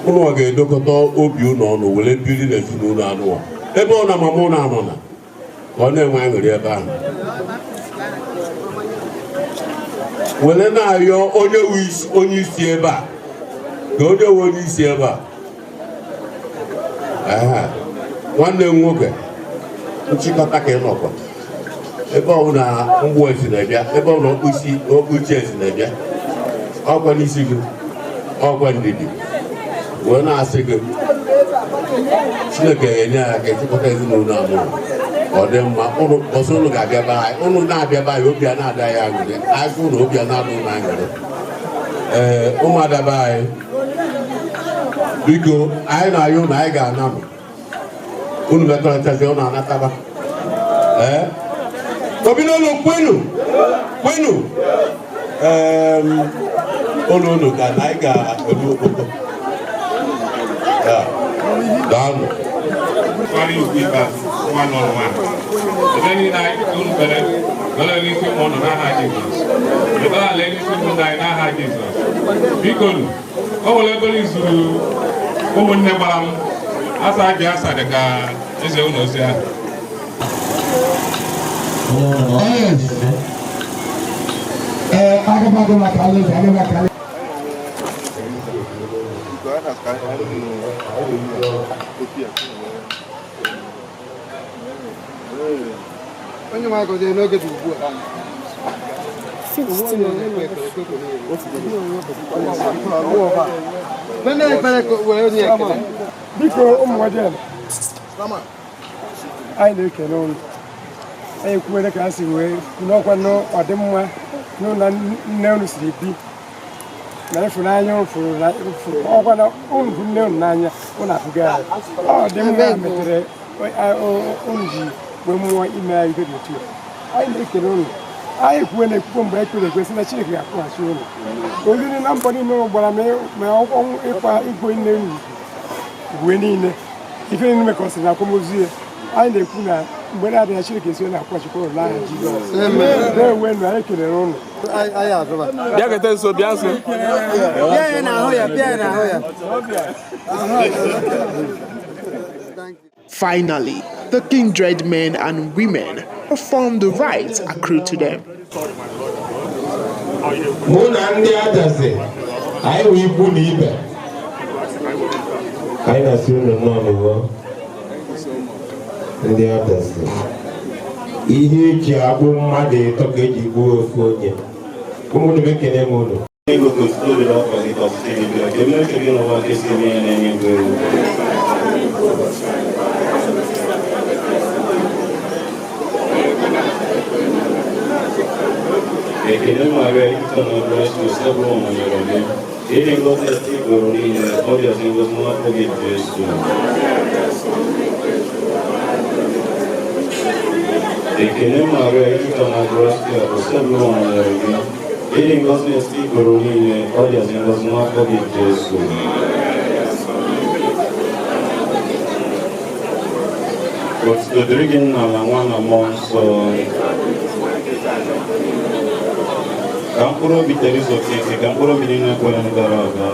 ụnụ ọ ga-edokọta obi ụnụ ọnụ were biri n'ezinụlọ anụwa. Ebe ọ na mama ụnụ anọ na ka ọ na-enwe aṅụrị ebe ahụ, were na-arịọ onye wu onye isi ebe a, ka onye wu onye isi ebe a. Aha, nwanne m nwoke, nchịkọta ka ị nọkwa. Ebe ọ bụla mgbu esi na-abịa, ebe ọ bụla okpuchi okpuchi esi na-abịa, ọkwa n'isi gị, ọkwa ndidi. Wee na-asị gị, Chineke ga-enye ya aka ịchịkọta ezinụlọ a mụrụ ọ dị mma. Ụnụ ọsọ, ụnụ ga-abịa be anyị, ụnụ na-abịa be anyị, obi a na-ada ya aṅụrị agụ na obi a na-ada ụnụ aṅụrị. Ee, ụmụada be anyị, biko, anyị na-ayọ ụnụ, anyị ga-ana nụ unu mekọrịtazi ụnụ anataba. Ee, obi n'ụlọ, kwenu kwenu. Ee, ụlọ unu ka na anyị ga-eru okpoko ya. Daalụ. Kwara ikwu ikpeazụ nwa nọrọ nwa ebe niile anyị unu kpere kpere n'isi ụmụ ụnụ n'aha Jizọs, ekpere ala n'isi ụmụnne anyị n'aha Jizọs. Biko nụ, o nwere ebere izuru ụmụnne gbara m asa ji asa dị ka eze ụlọ ozi ahụ. Yes. Ee, aga m aga maka alaeze, aga m maka alaeze. Onye nwe gọzie n'oge dị ugbu a. Onye ekpere ka wee onye ekele. Biko, ụmụ nwajen anyị, na-ekele ụnụ. Anyị ekwuwere ka ha si wee n'ọkwa n'ọdịmma n'ụlọ nne unu siri bi na ịfụnanya unu fụrụ na fụrụ ọkwa na unu bụ nne unu n'anya. Unu afụgo ya, ọ dị mma metere unu ji wee mmụọ ime anyị ife dị otu a. Anyị na-ekele unu. Anyị kwuwe na ekwukwo mgbe ekpere ekwesị na Chineke ga-akwụghachi unu oriri na mbọ niile unu gbara ma ọnwụ ịkwa igwe nne unu uwe niile, ife niile mekọsịrị na akwamozu ya. Anyị na-ekwu na mgbe na-adịghị, Chineke esi na-akwụghachikwa unu n'aha Jizọs. Na-ewe nụ, anyị kelere unu. Bịa kete nso, bịa nso. Bịa ya n'ahụ ya, bịa ya n'ahụ ya. Finally, the kindred men and women performed the rites accrued to them. Mụ na ndị Adazi, anyị wụ ikwu na ibe. Anyị na-asị unu nnọọ n'ụwa, ndị Adazi. Ihe eji agbụ mmadụ ịtọ ka eji gbuo ofu onye. Ụmụnne m, ekene m unu. Igwe ka otuto dịrị afọ gị, ka ọchịchị gị bịa, ka eme uche gị n'ụwa ka esi eme ya n'eluigwe. Ekele Maria, ijupụtara na Kraịst, Osebụrụwa nọnyere gị. Ịdị ngọzi n'etiti ikporo niile, ọ dịazị ngọzi n'afọ gị Jesu. Ekele Maria, ijupụtara na Kraịst, Osebụrụwa nọnyere gị. Ịdị ngọzi n'etiti ikporo niile, ọ dịazị ngọzi n'afọ gị Jesu. Otuto dịrị gị Nna na Nwa na Mmụọ Nsọ. Ka mkpụrụ obi Teresa Okeke, ka mkpụrụ obi niile kwere gara aga,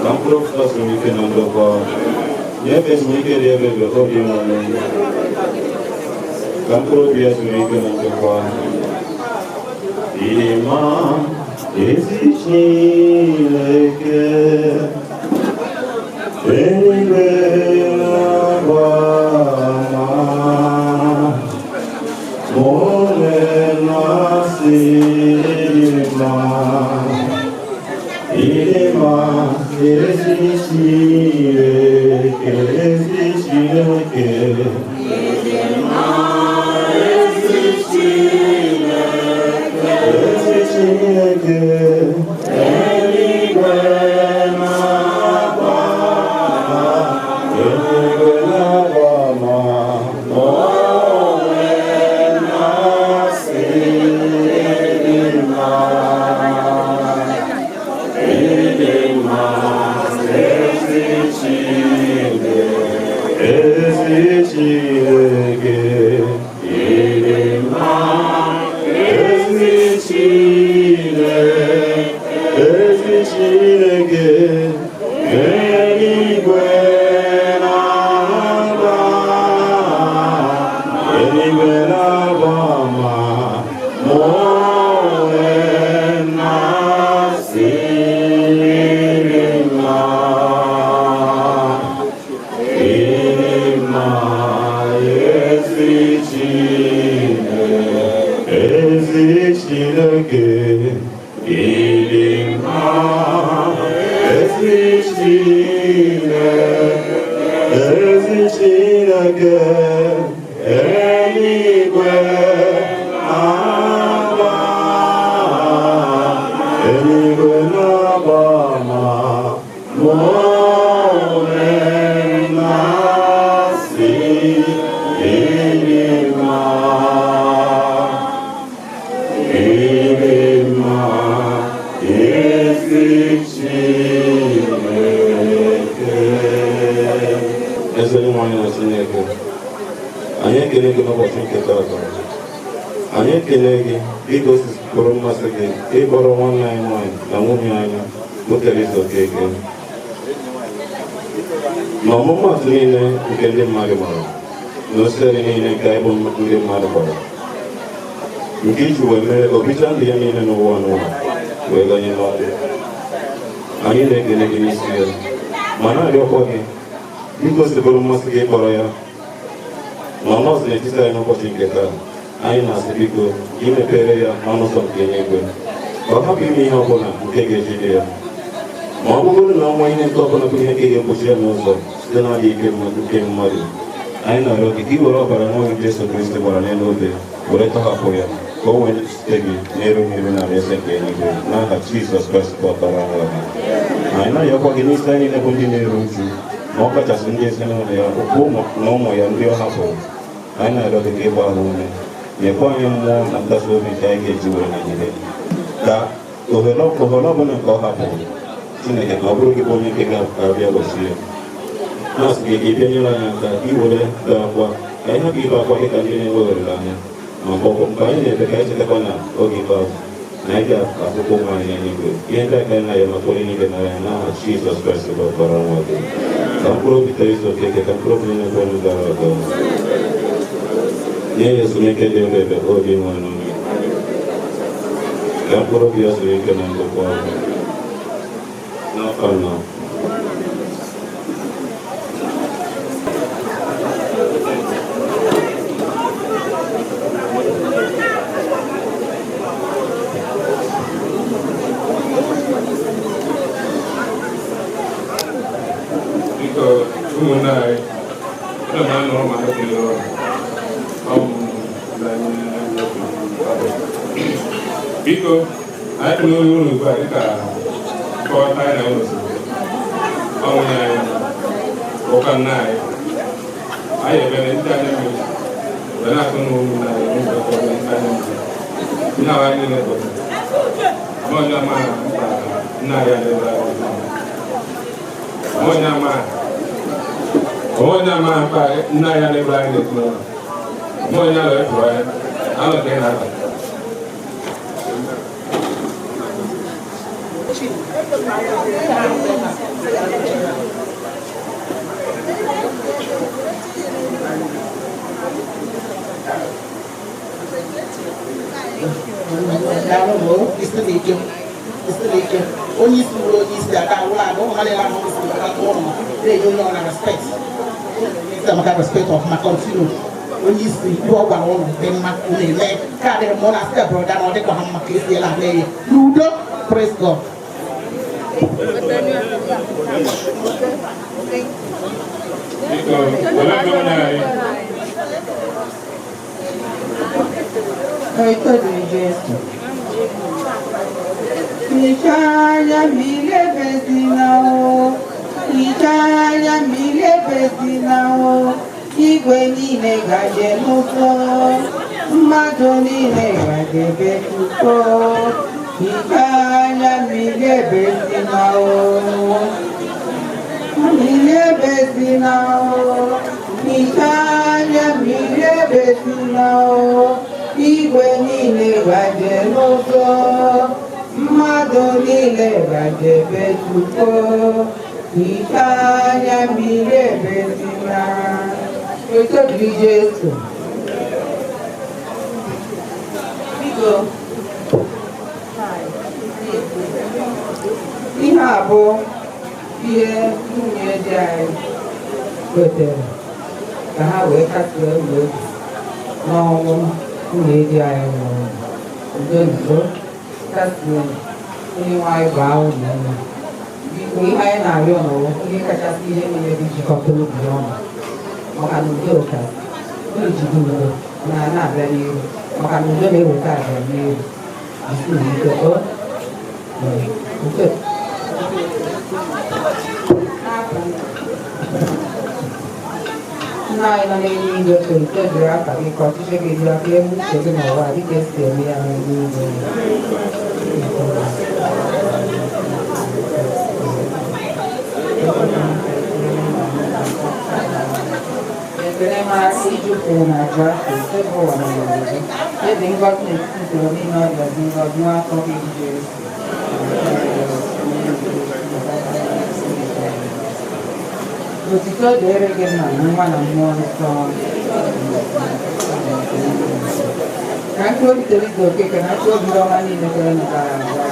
ka mkpụrụ obi zuru ike na ndokwa, nye ebe ezumike dị ebe ebe obi nwere, ka mkpụrụ obi ya zuru ike na ndokwa. Ịma ezi Chineke, eluigwe na-agba ama, mụ onwe na-asị ịdị mma, ịdị mma, ezi Chineke, ezi Chineke. Ezi Chineke, eluigwe na-agba ama, eluigwe na-agba ama, mụ onwe na-asị ịdị mma, ịdị mma, ezi Chineke, ezi Chineke, ịdị mma, ezi Chineke, ezi Chineke, eluigwe na-agba, eluigwe na-agba ama, mụ onwe m na-asị ịdị mma, ịdị mma, ezi Chineke, ezi Chineke, ịdị mma, ezi Chineke, ezi Chineke, eluigwe na-agba, eluigwe na-agba ama, mụ onwe m na-asị ịdị mma, ịdị mma, ezi Chineke. Eze onye na Chineke, anyị ekele gị n'ụbọchị nke taata. Anyị ekele gị igosipụrụ mmasị gị ịkpọrọ nwanne anyị nwaanyị na nwunye anyị bụ Teresa Okeke. Na ọmụmatụ niile nke ndị mmadụ gbara na osisi niile nke anyị bụ ndị mmadụ gbara, nke iji wee mee obicha ndụ ya niile n'ụwa n'ụwa wee ganye n'ọnwụ, anyị na-ekele gị n'isi ya ma na-arịọkwa gị igosipụrụ mmasị gị ịkpọrọ ya na ọnọdụ n'etiti anyị n'ụbọchị nke taa. Anyị na-asị biko imepere ya ọnụ ụzọ nke eluigwe, ka ọ hapụ ime ihe ọbụla nke ga-ejide ya, ma ọ bụrụ na ọnwa ihe nke ọbụla bụ ihe nke ga-egbochi ya n'ụzọ site n'adịghị ike nke mmadụ. Anyị na-arịọ gị ka ị were ọbara nwa gị Jesu Kristi gbara n'elu obe were tọhapụ ya, ka o wee site gị n'erughị eru na alaeze nke eluigwe, n'aha Jizọs Kraịst bụ ọkpara nwa gị. Anyị na-arịọkwa gị n'isi anyị niile bụ ndị na-eru uju, ma ọ kachasị ndị ezinụlọ ya, ụmụ na ụmụ ya ndị ọ hapụrụ. Anyị na-arịọ gị ka ịgba ha ume, nyekwa anyị mmụọ na nkasi obi nke anyị ga-eji were nagide ka ohere ọbụla nke ọ hapụrụ. Chineke, ka ọ bụrụ gị bụ onye nke ga-abịa gosi ya, na-asị gị ka ị bịa nyere anyị aka iwere bee akwa, ka anyị hapụ ibe akwa dị ka ndị na-enweghị olileanya. Ma mgbe mgbe anyị na-ebe, ka anyị chetakwa na oge ikpeazụ na anyị ga-afụkwa ụmụ anyị n'eluigwe. Ihe ndị a ka anyị na-arịọ maka onye niile nara ya, n'aha Jizọs Kraịst bụ ọkpara nwa gị. Ka mkpụrụ obi Teresa Okeke, ka mkpụrụ obi niile kwere gara aga, nye ya ezumike dị ebe ebe obi nwere, ka mkpụrụ obi ya zuru ike na ndokwa, n'afọ nọ. Biko, anyị kwuru unu ugbu a dịka nkọwata anyị na ụlọ si ọ nwunye anyị, ụka nna anyị, anyị ebere ndị anya mmiri wee na-atụ na ụmụnne anyị n'ụzọ ụfọdụ ndị anya mmiri ndị ahụ anyị niile bụ ama onye ama mkpa nna anyị adịbara anyị, ama onye ama onwe onye ama mkpa nna anyị adịbara anyị n'ezinụlọ, ama onye alọ efuru anya alọ ka ị na-aba. Isi onye isi wụrụ onye isi ada wụrụ ada ụmụ ha ahụ isi maka tụọ ụmụ na-enye onye ọ na respect isi amaka respect ọfụma. Continue, onye isi, ihe ọ gwara ụnụ dị mma, unu eme ka adịghị mma na step brother na ọ dịkwa ha mma ka esi ela mee ya n'udo. Praise God. Biko, were ego onye anyị. Oito dịrị Jesu. Hichaa anya mmiri ebezina o, hichaa anya mmiri ebezina o, igwe niile gaje n'ụzọ, mmadụ niile gaje betuko. Hichaa anya mmiri ebezina o, mmiri ebezina o, hichaa anya mmiri ebezina o, igwe niile gaje n'ụzọ, mmadụ niile gaje betuko. Hichaa anya mmiri ebezina. Oto dịrị Jesu. Biko, ihe a bụ ihe nwunye di anyị wetara ka ha wee kasie ụlọ obi n'ọnwụ nwunye di anyị nwụrụ. Udo ndo kasie onye nwe anyị gbaa unu ume. Biko, ihe anyị na-arịọ n'ụwa, ihe kachasị ihe niile bụ ijikọta obi ọnụ, maka na udo ka unu jide udo na na-abịa n'ihu, maka na udo na-eweta abịa n'ihu. Jisi ike o udo. Nna anyị nọ n'eluigwe, ka udo dịrị afa gị, ka ọchịchị gị bịa, ka eme uche gị n'ụwa dịka esi eme ya n'eluigwe. Ekele mara ijupụrụ na grafị tebụl ụwa na mberede ede ngọzi n'etiti usoro niile ọ bịazi ngọzi nwa afọ gị bụ Jesu. Otito dịrị gị nna na nwa na mmụọ nsọ. Ka mkpụrụ obi Teresa Okeke na mkpụrụ obi ọma niile kwere nụtara aga.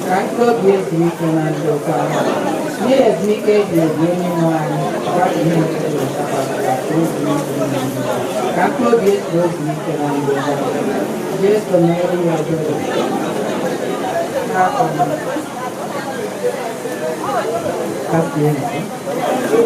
Ka mkpụrụ obi ezu ike na ndokwa. Nye ezumike eji ebi onye nwe anyị, gbapụ ihe nkịtị ụchakwa ka o zuo ike na ndụ. Ka mkpụrụ obi ezu ozu ike na ndokwa. Jesu mere ya ebere. N'afọ m. Kasie nso.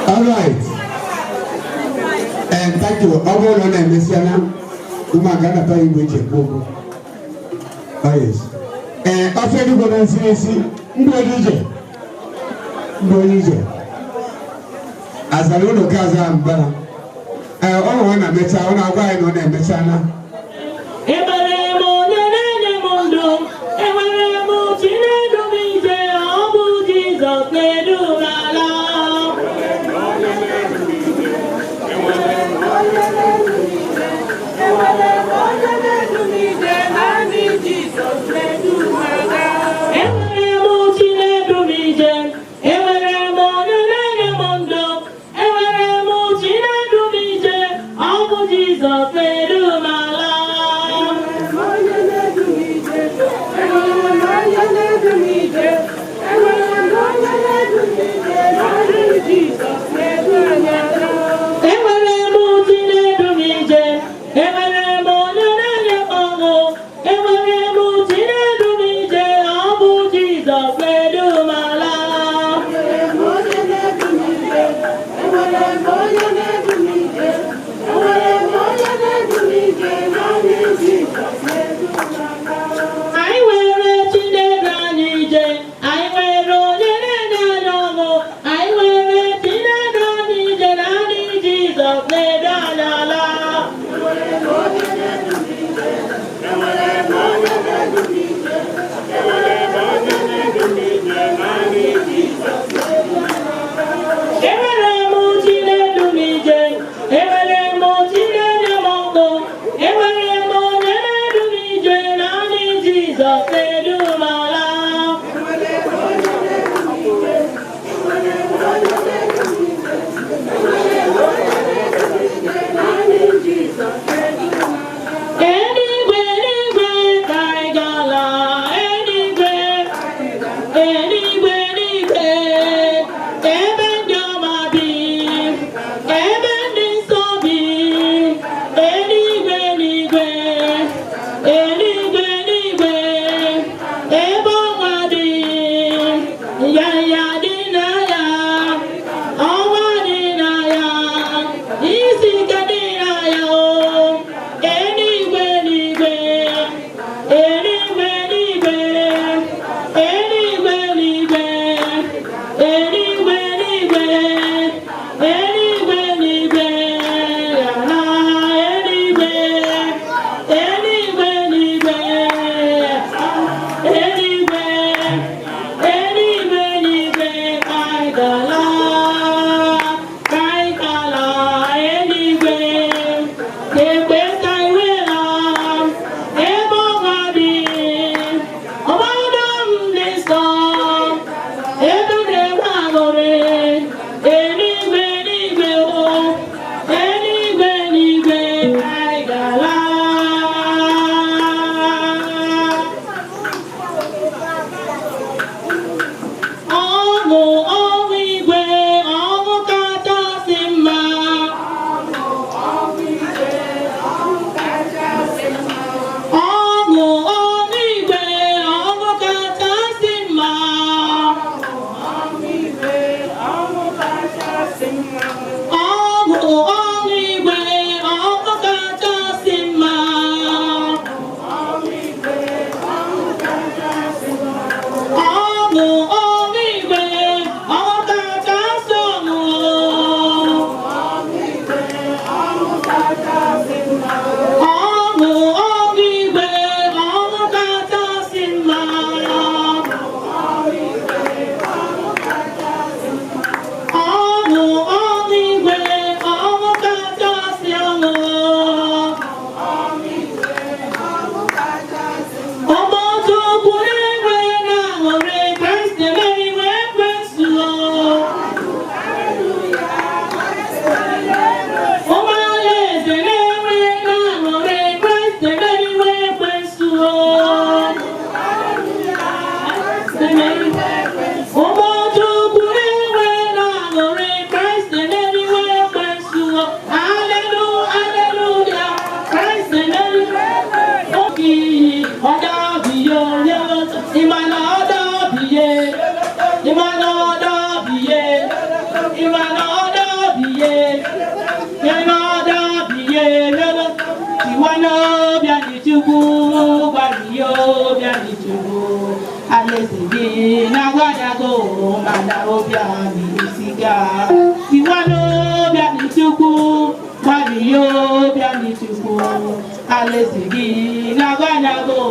All right. And thank you. Ọ bụrụ na ọ na-emesịala, ụmụaka nata igwe eji ekwu okwu. Oh yes. Ee, ọsọ eluigwe na nsiri isi, ndụ onye ije. Ndụ onye ije. Azara ụlọ ka azara mbara. Ee, ọ hụrụ na emecha, ọ na-agwa anyị na ọ na-emechala. Enwere m onye na-enye m ndụ, enwere m chi na-edu m ije, ọ bụ Jizọs na-edu m ala. Enwere m onye na-edu m ije, naanị Jizọs na-edu m aga. Enwere m chi na-edu m ije, enwere m onye na-enye m ndụ, enwere m chi na-edu m ije, ọ bụ Jizọs na-edu m ala. Tiwa n'obi anyị Chukwu, gbalịa obi anyị Chukwu. Alaeze gị na-agwa anyị agụụ, mana obi anyị esiga. Tiwa n'obi anyị Chukwu, gbalịa obi anyị Chukwu. Alaeze gị na-agwa anyị agụụ,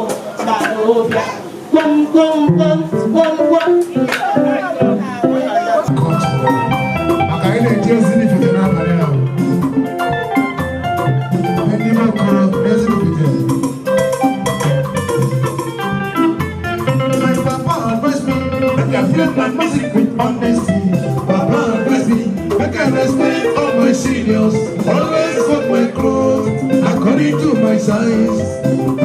mana obi anyị kom kom kom kom kom. Maka anyị na-eji Ezinifite n'abalị a. Ndị ime okoro n'Ezinifite. My papa advise me make I play my music with honesty. Papa advise me make I respect all my seniors. Always cut my clothes according to my size.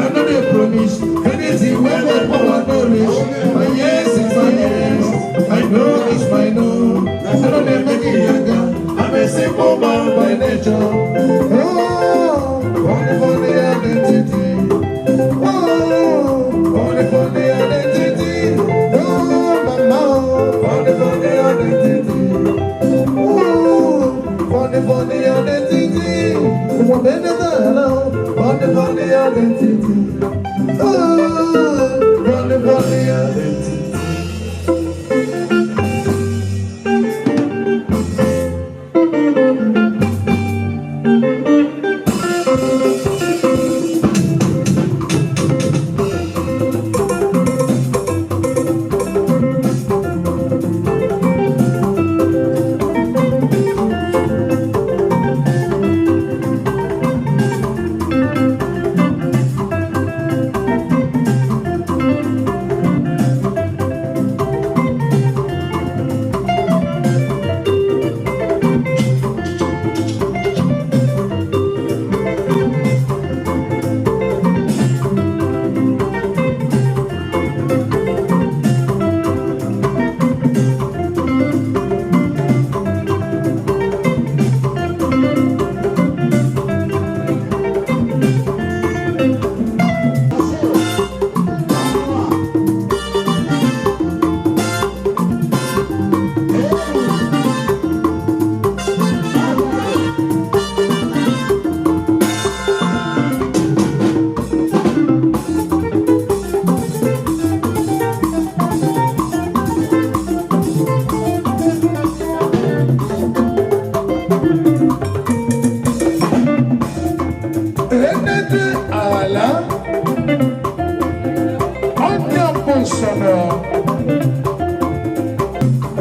I no dey promise anything wey my power no reach. My yes is my yes, my no is my no. I no dey make it yanga. I'm a simple man by nature. Oh, only for the identity. Oh, only for the identity. Oh, mama, only for the identity. Oh, only for the identity. Only for the identity. Oh, only for the identity. Enete ala ọnya bụsọrọ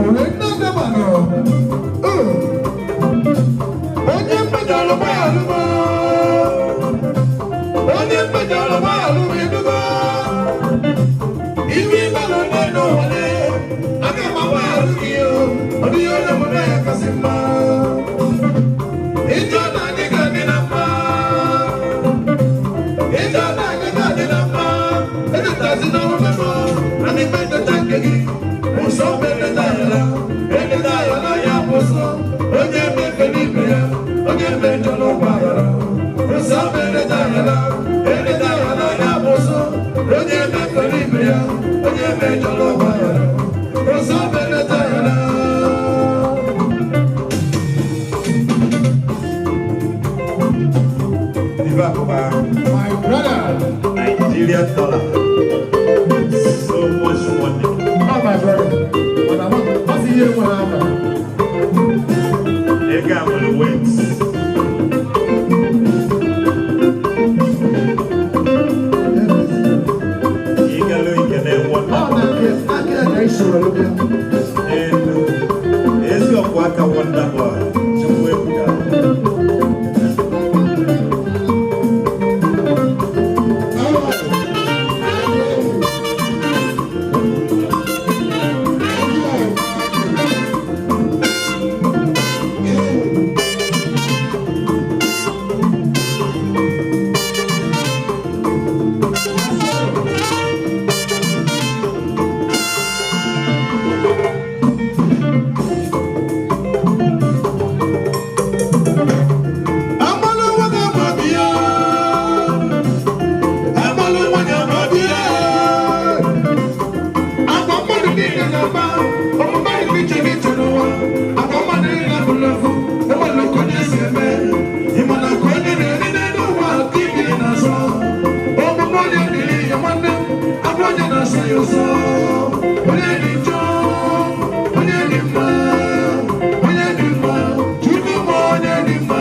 onye onye mmejọrọ gbaghara m, onye mmejọrọ gbaghara m, edugo iwe imelụ nne n'ụwa aga m agbaghara gị o. Ọ dịghị onye mụ na ya kasị mma. Ịjọ na anyị ga-adị na mma. Ịjọ na anyị ga-adị na mma. Edetazi n'ọrụ memo na n'ikpe ndeta nke gị. Ụsọ mgbe edeta yala, edeta yala ya bụ ụsọ. Onye mmefe n'ibe ya, onye mmejọ n'ụgbaghara. Ụsọ mgbe edeta yala, edeta yala ya bụ ụsọ. Onye mmefe n'ibe ya, onye mmejọ n'ụgbaghara. Ụsọ mgbe edeta yala. Ife akụba. My brother. Nigerian dollar. So much money. Oh, my brother. Mana ọ sị ihe nwere aka. Ego a nwere weight. Ịgalụ ikene Ọ na nke aka ya ka isoro bịa. Elu. Ezi ọkwụ aka Wonder Boy. Chukwu ebuka. Thank na-asọ ya ụsọ. Onye dị njọ, onye dị mma, onye dị mma, Chukwu ma onye dị mma,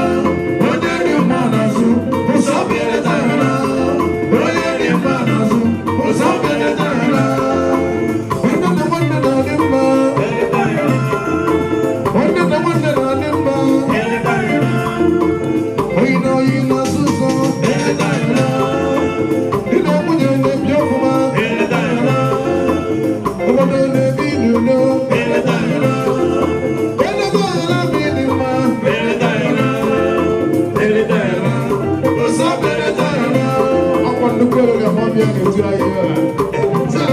onye dị mma na-azụ, ụsọ bịara, onye dị mma na-azụ, ụsọ bịara. Nwanne na nwanne na-adị mma. Nwanne na nwanne na-adị mma. Oyi na oyi na-asụ ụsọ. Di na nwunye na-ebi ọfụma. Obodo na-ebi n'udo. Eleta ọhala bụ ịdị mma. Ụsọ belata. Ọkwa nnukwu ego ga-ama ọbịa ga-etu anyị ebe a.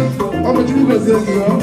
Ọ bụ Chukwu gọzie gị ọ.